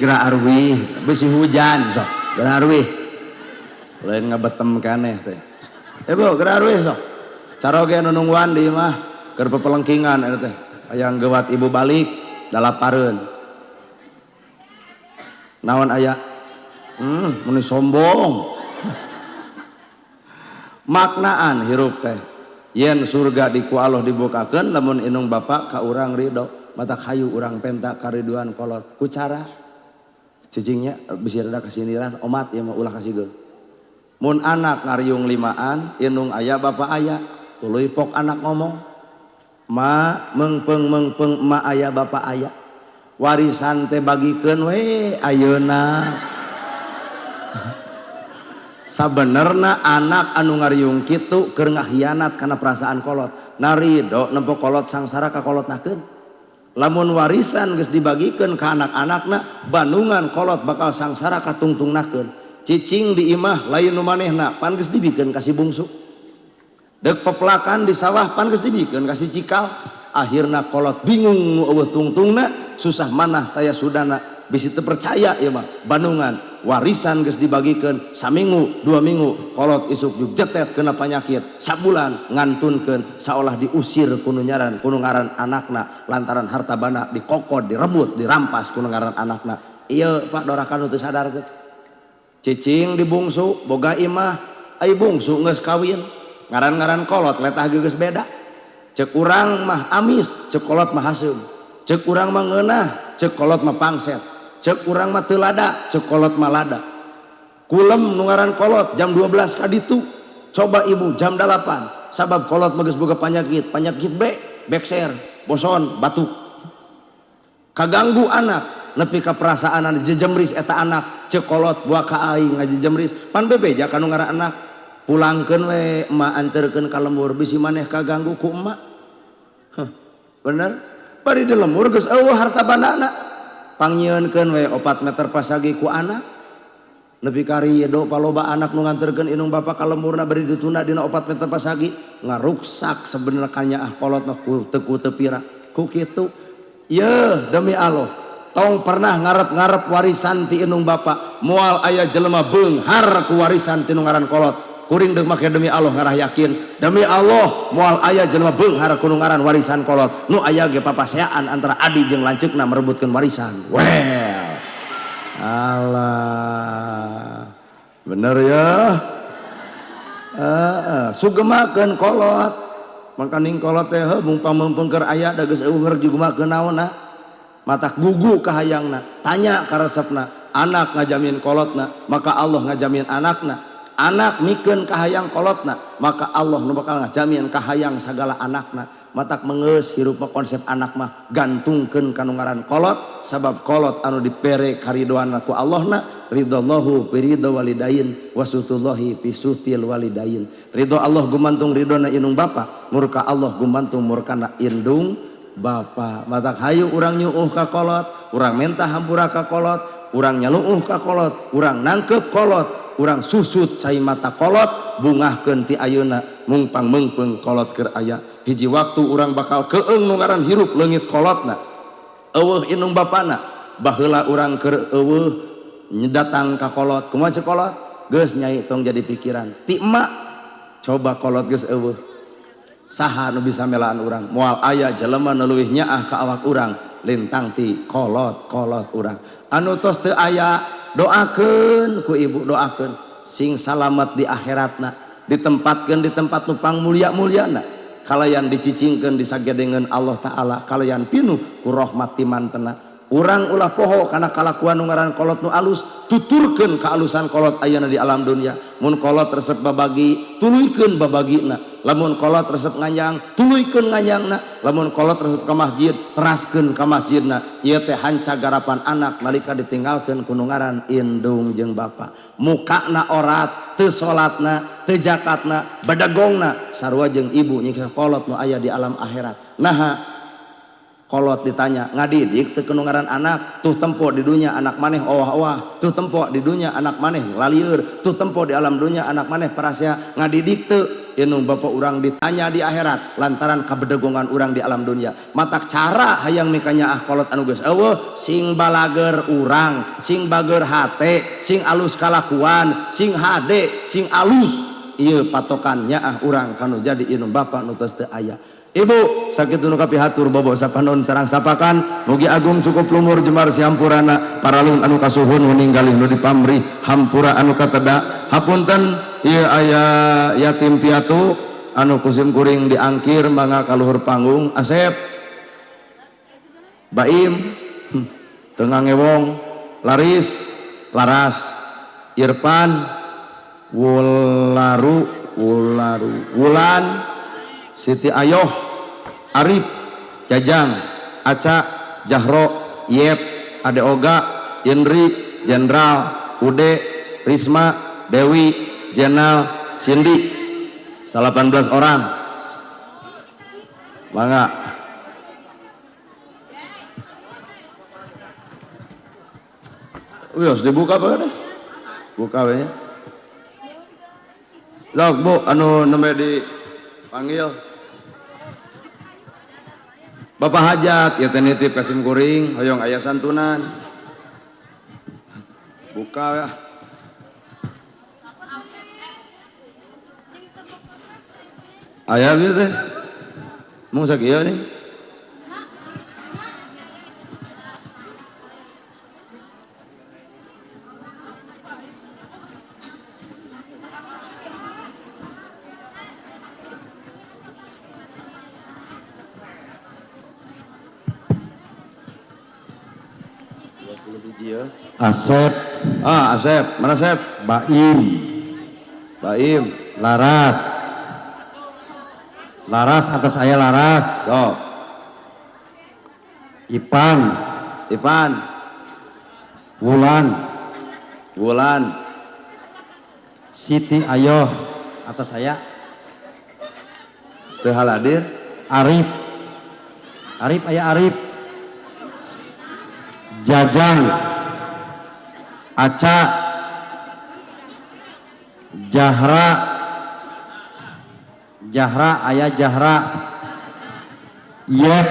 besi hujan sok. Gerak arwih. Lain ngabetem kaneh teh. Bu, gerak arwih sok. Caroge nu nungguan di imah keur pepelengkingan eta teh. Hayang gewat ibu balik dalapareun. Naon aya? Meni sombong. Maknaan hirup teh. Yen surga di ku Allah dibukakeun lamun indung bapa ka urang ridho, mata hayu urang penta kariduan kolot ku cara cicingnya bisi rada kasindiran omat ieu mah ulah kasigeun. Mun anak ngariung limaan indung aya bapa aya, tuluy pok anak ngomong ma meungpeung meungpeung ma aya bapa aya, warisan teh bagikeun we ayeuna. Sabenerna anak anu ngariung kitu keur ngahianat kana perasaan kolot. Narido nempo kolot sangsara ka kolot nakeun. Lamun warisan geus dibagikeun ka anak-anakna, bandungan kolot bakal sangsara ka tungtungnakeun. Cicing di imah lain nu manehna, pan geus dibikeun ka si bungsu. Deuk pepelakan di sawah pan geus dibikeun ka si cikal. Akhirna kolot bingung nu eueuh tungtungna, susah manah taya sudana, bisi teu percaya ieu mah bandungan. Warisan geus dibagikeun saminggu 2 minggu kolot isuk juk jetet kena penyakit sabulan ngantunkeun saolah diusir ku nu nyaran ku nu ngaran anakna lantaran harta bana dikokod direbut dirampas ku nu ngaran anakna. Ieu Pak dorakan nu teu sadar teh. Cicing dibungsu boga imah ai bungsu geus kawin ngaran-ngaran kolot letah geus beda. Ceuk urang mah amis, ceuk kolot mah haseum. Ceuk urang mah ngeunah, ceuk kolot mah pangset. Ceuk urang mah teu lada, ceuk kolot mah lada. Kulem nu ngaran kolot jam 12 ka ditu. Coba ibu jam 8. Sabab kolot mah geus boga panyakit, panyakit B, bekser, boson, batuk. Kaganggu anak, nepi ka perasaan jejemris eta anak, ceuk kolot buah ka aing ngajejemris. Pan bebeja ka nu ngaran anak. Pulangkeun we emak anterkeun ka lembur bisi maneh kaganggu ku emak. Heh, bener? Bari di lembur geus eueuh harta bandana. Pangnyieunkeun we 4 meter pasagi ku anak. Nepi ka rido paloba anak nu nganterkeun indung bapa ka lemurna bari ditunda dina 4 meter pasagi ngaruksak sebenarnya kanyaah kolot mah ku teu ku teu pira. Ku kitu. Yeuh demi Allah, tong pernah ngarep-ngarep warisan ti indung bapa, moal aya jelema beunghar ku warisan ti nu ngaran kolot. Kuring deuk make demi Allah ngarah yakin, demi Allah moal aya jelema beunghar ku nu ngaran warisan kolot. Nu aya ge papaseaan antara adi jeung lanceukna merebutkeun warisan. Well. Alah. Bener ya? Heeh, sugemakeun kolot. Mangkaning kolot teh heuh mung pameungpeung keur aya da geus eueuh jugumakeun naonna. Matak gugu kahayangna, tanya ka resepna, anak ngajamin kolotna, maka Allah ngajamin anakna. Anak mikeun kahayang kolotna, maka Allah nu bakal ngajamin kahayang sagala anakna. Matak mengeus hirup mah konsep anak mah gantungkeun ka nu ngaran kolot, sabab kolot anu dipere karidoan ku Allahna, ridallahu fi ridha walidain wasutullahi fi suhtil walidain. Ridho Allah gumantung ridona indung bapa, murka Allah gumantung murkana indung bapa. Matak hayu urang nyuuh ka kolot, urang menta hampura ka kolot, urang nyaluuh ka kolot, urang nangkep kolot, urang susut cai mata kolot, bungahkeun ti ayeuna mungpang meungpeung kolot keur aya. Hiji waktu urang bakal keung nu ngaran hirup leungit kolotna, eueuh indung bapana. Baheula urang keur eueuh datang ka kolot, kumaha ceuk kolot? Geus nyai tong jadi pikiran. Ti emak coba kolot geus eueuh, saha nu bisa melaan urang? Moal aya jelema nu leuwih nyaah ka awak urang lintang ti kolot-kolot urang. Anu tos teu aya doakeun ku ibu, doakeun sing salamet di akhiratna, ditempatkeun di tempat nu pangmulia-muliana, kalayan dicicingkeun disagedengeun Allah Ta'ala, kalayan pinuh ku rahmat ti mantena. Urang ulah poho kana kalakuan nu ngaran kolot nu alus, tuturkeun kaalusan kolot ayeuna di alam dunia. Mun kolot resep babagi, tuluykeun babagina. Lamun kolot resep nganjang, tuluykeun nganjangna. Lamun kolot resep ka masjid, teraskeun ka masjidna. Ieu teh hanca garapan anak nalika ditinggalkeun ku nu ngaran indung jeung bapa. Mukana orat, teu salatna, teu zakatna, badagongna sarua jeung ibu nyiksa kolot nu aya di alam akhirat. Naha kolot ditanya, ngadidik teu nu ngaran anak, tuh tempo di dunya anak maneh owah-owah, tuh tempo di dunya anak maneh lalieur, tuh tempo di alam dunya anak maneh parasea, ngadidik teu indung bapak urang ditanya di akhirat lantaran kabedegongan urang di alam dunia. Matak cara hayang mikanya ah kolot anu geus eueuh, sing balager urang, sing bager hate, sing alus kalakuan, sing hade, sing alus, ieu patokan nyaah urang kanu jadi indung bapak nu tos teu aya. Ibu sakitu nu kapihatur bobo sapanon sarang sapakan, mugi agung cukup lumur jemar sihampurana paralun anu kasuhun ninggalih nu dipamrih hampura anu kateda. Hapunten ieu aya yatim piatu anu kusim kuring diangkir mangga kaluhur panggung. Asep, Baim, Tengah Ngewong, Laris, Laras, Irfan, Wularu, Wularu, Wulan, Siti Ayoh, Arif, Jajang, Aca, Jahro, Yep, Ade Oga, Indri, Jenderal, Ude, Risma, Dewi, Jenal, Cindy. 18 orang. Mangga. Wih, harus dibuka apa guys? Buka we nya. Lok Bu, anu nembe dipanggil. Bapak hajat ya teh nitip ka sim kuring, hoyong aya santunan. Buka ya. Aya ieu teh. Mung sakieu nih. Asep. Ah, Asep. Mana Asep? Baim. Baim. Laras. Laras atas saya Laras. So. Ipan. Ipan. Wulan. Wulan. Siti Ayoh atas saya. Teu haladir. Arif. Arif aya Arif. Jajang. Aca. Jahra. Jahra aya Jahra. Yep.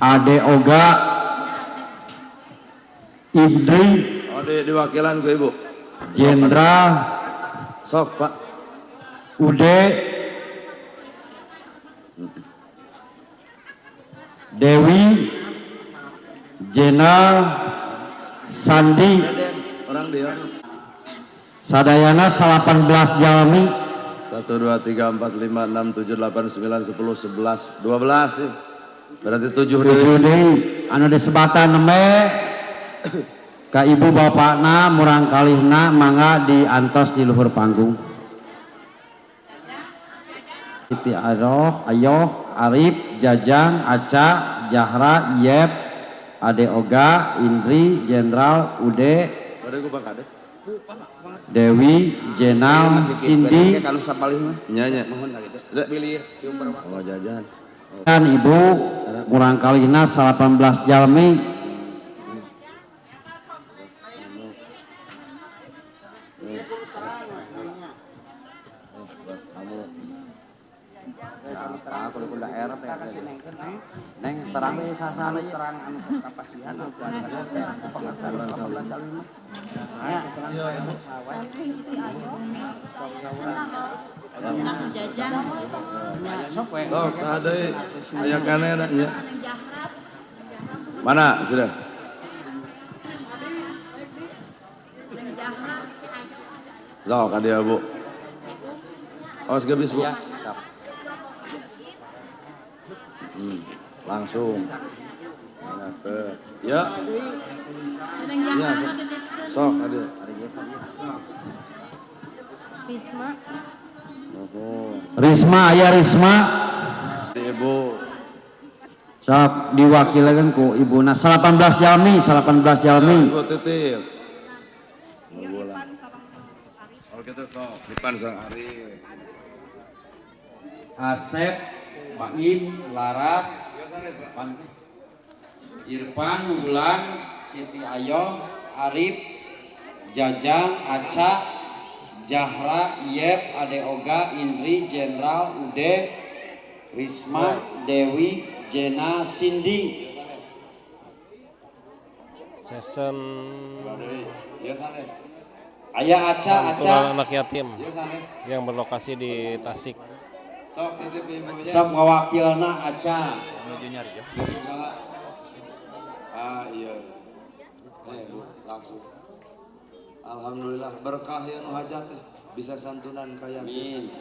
Ade Oga. Ibri. Oh, diwakilan ku Ibu. Jenderal. Sok, Pak. Ude. Dewi. Jenal. Sandi. Orang dia. Sadayana 18 jalmi. 1, 2, 3, 4, 5, 6, 7, 8, 9, 10, 11, 12 sih. Berarti 7 deui. Anu disebatan nembe Ka ibu bapakna murang kalihna mangga diantos di luhur panggung. Siti Aroh, Ayoh, Arif, Jajang, Aca, Jahra, Yep, Ade Oga, Indri, Jenderal, Ude, Dewi, Jenal, Cindy, dan ibu murang kalihna 18 jalmi. Neng terang ieu sasana ieu terang anu kapasihan anu Sok saha deui aya kanena nya. Mana sudah? Sok ka dieu Bu. Awas gebis Bu. Langsung. Ya. Ya, sok ada. Risma. Risma aya Risma. Ibu. Sok diwakilkeun ku ibuna 18 jalmi, 18 jalmi. Ibu titip. Oh gitu sok, Irfan sareng Arif. Asep, Baim, Laras, Irfan, Wulan, Siti Ayoh, Arif, Jajang, Aca, Jahra, Yep, Ade Oga, Indri, Jenderal, Ude, Risma, Dewi, Jena, Cindy. Sesen Ayah Aca, Aca santunan anak yatim yang berlokasi di Tasik. Sok titip ibunya. Sok ngawakilna Aca. Ah iya. Nih Bu, langsung. Alhamdulillah berkah ya nu hajat teh bisa santunan ka yatim.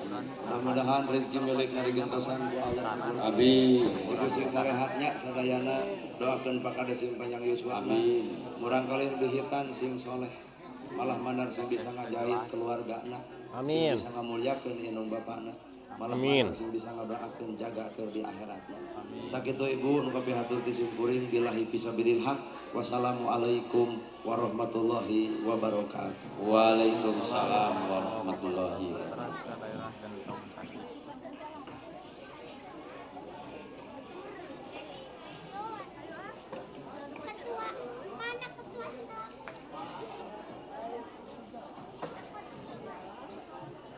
Mudah-mudahan rezeki milikna digentosan ku Allah. Amin. Ibu sing sarehatnya sadayana doakeun Pak Kades sing panjang yuswana. Murang kali nu dihitan sing soleh. Malah mandar sing bisa ngajahit keluargana. Amin. Sing bisa ngamulyakeun indung bapana. Malah Amin. sing bisa ngadoakeun jaga keur di akhiratna. Sakitu ibu nu kapihatur ti simkuring billahi fisabilil haq. Wassalamualaikum warahmatullahi wabarakatuh. Waalaikumsalam warahmatullahi wabarakatuh.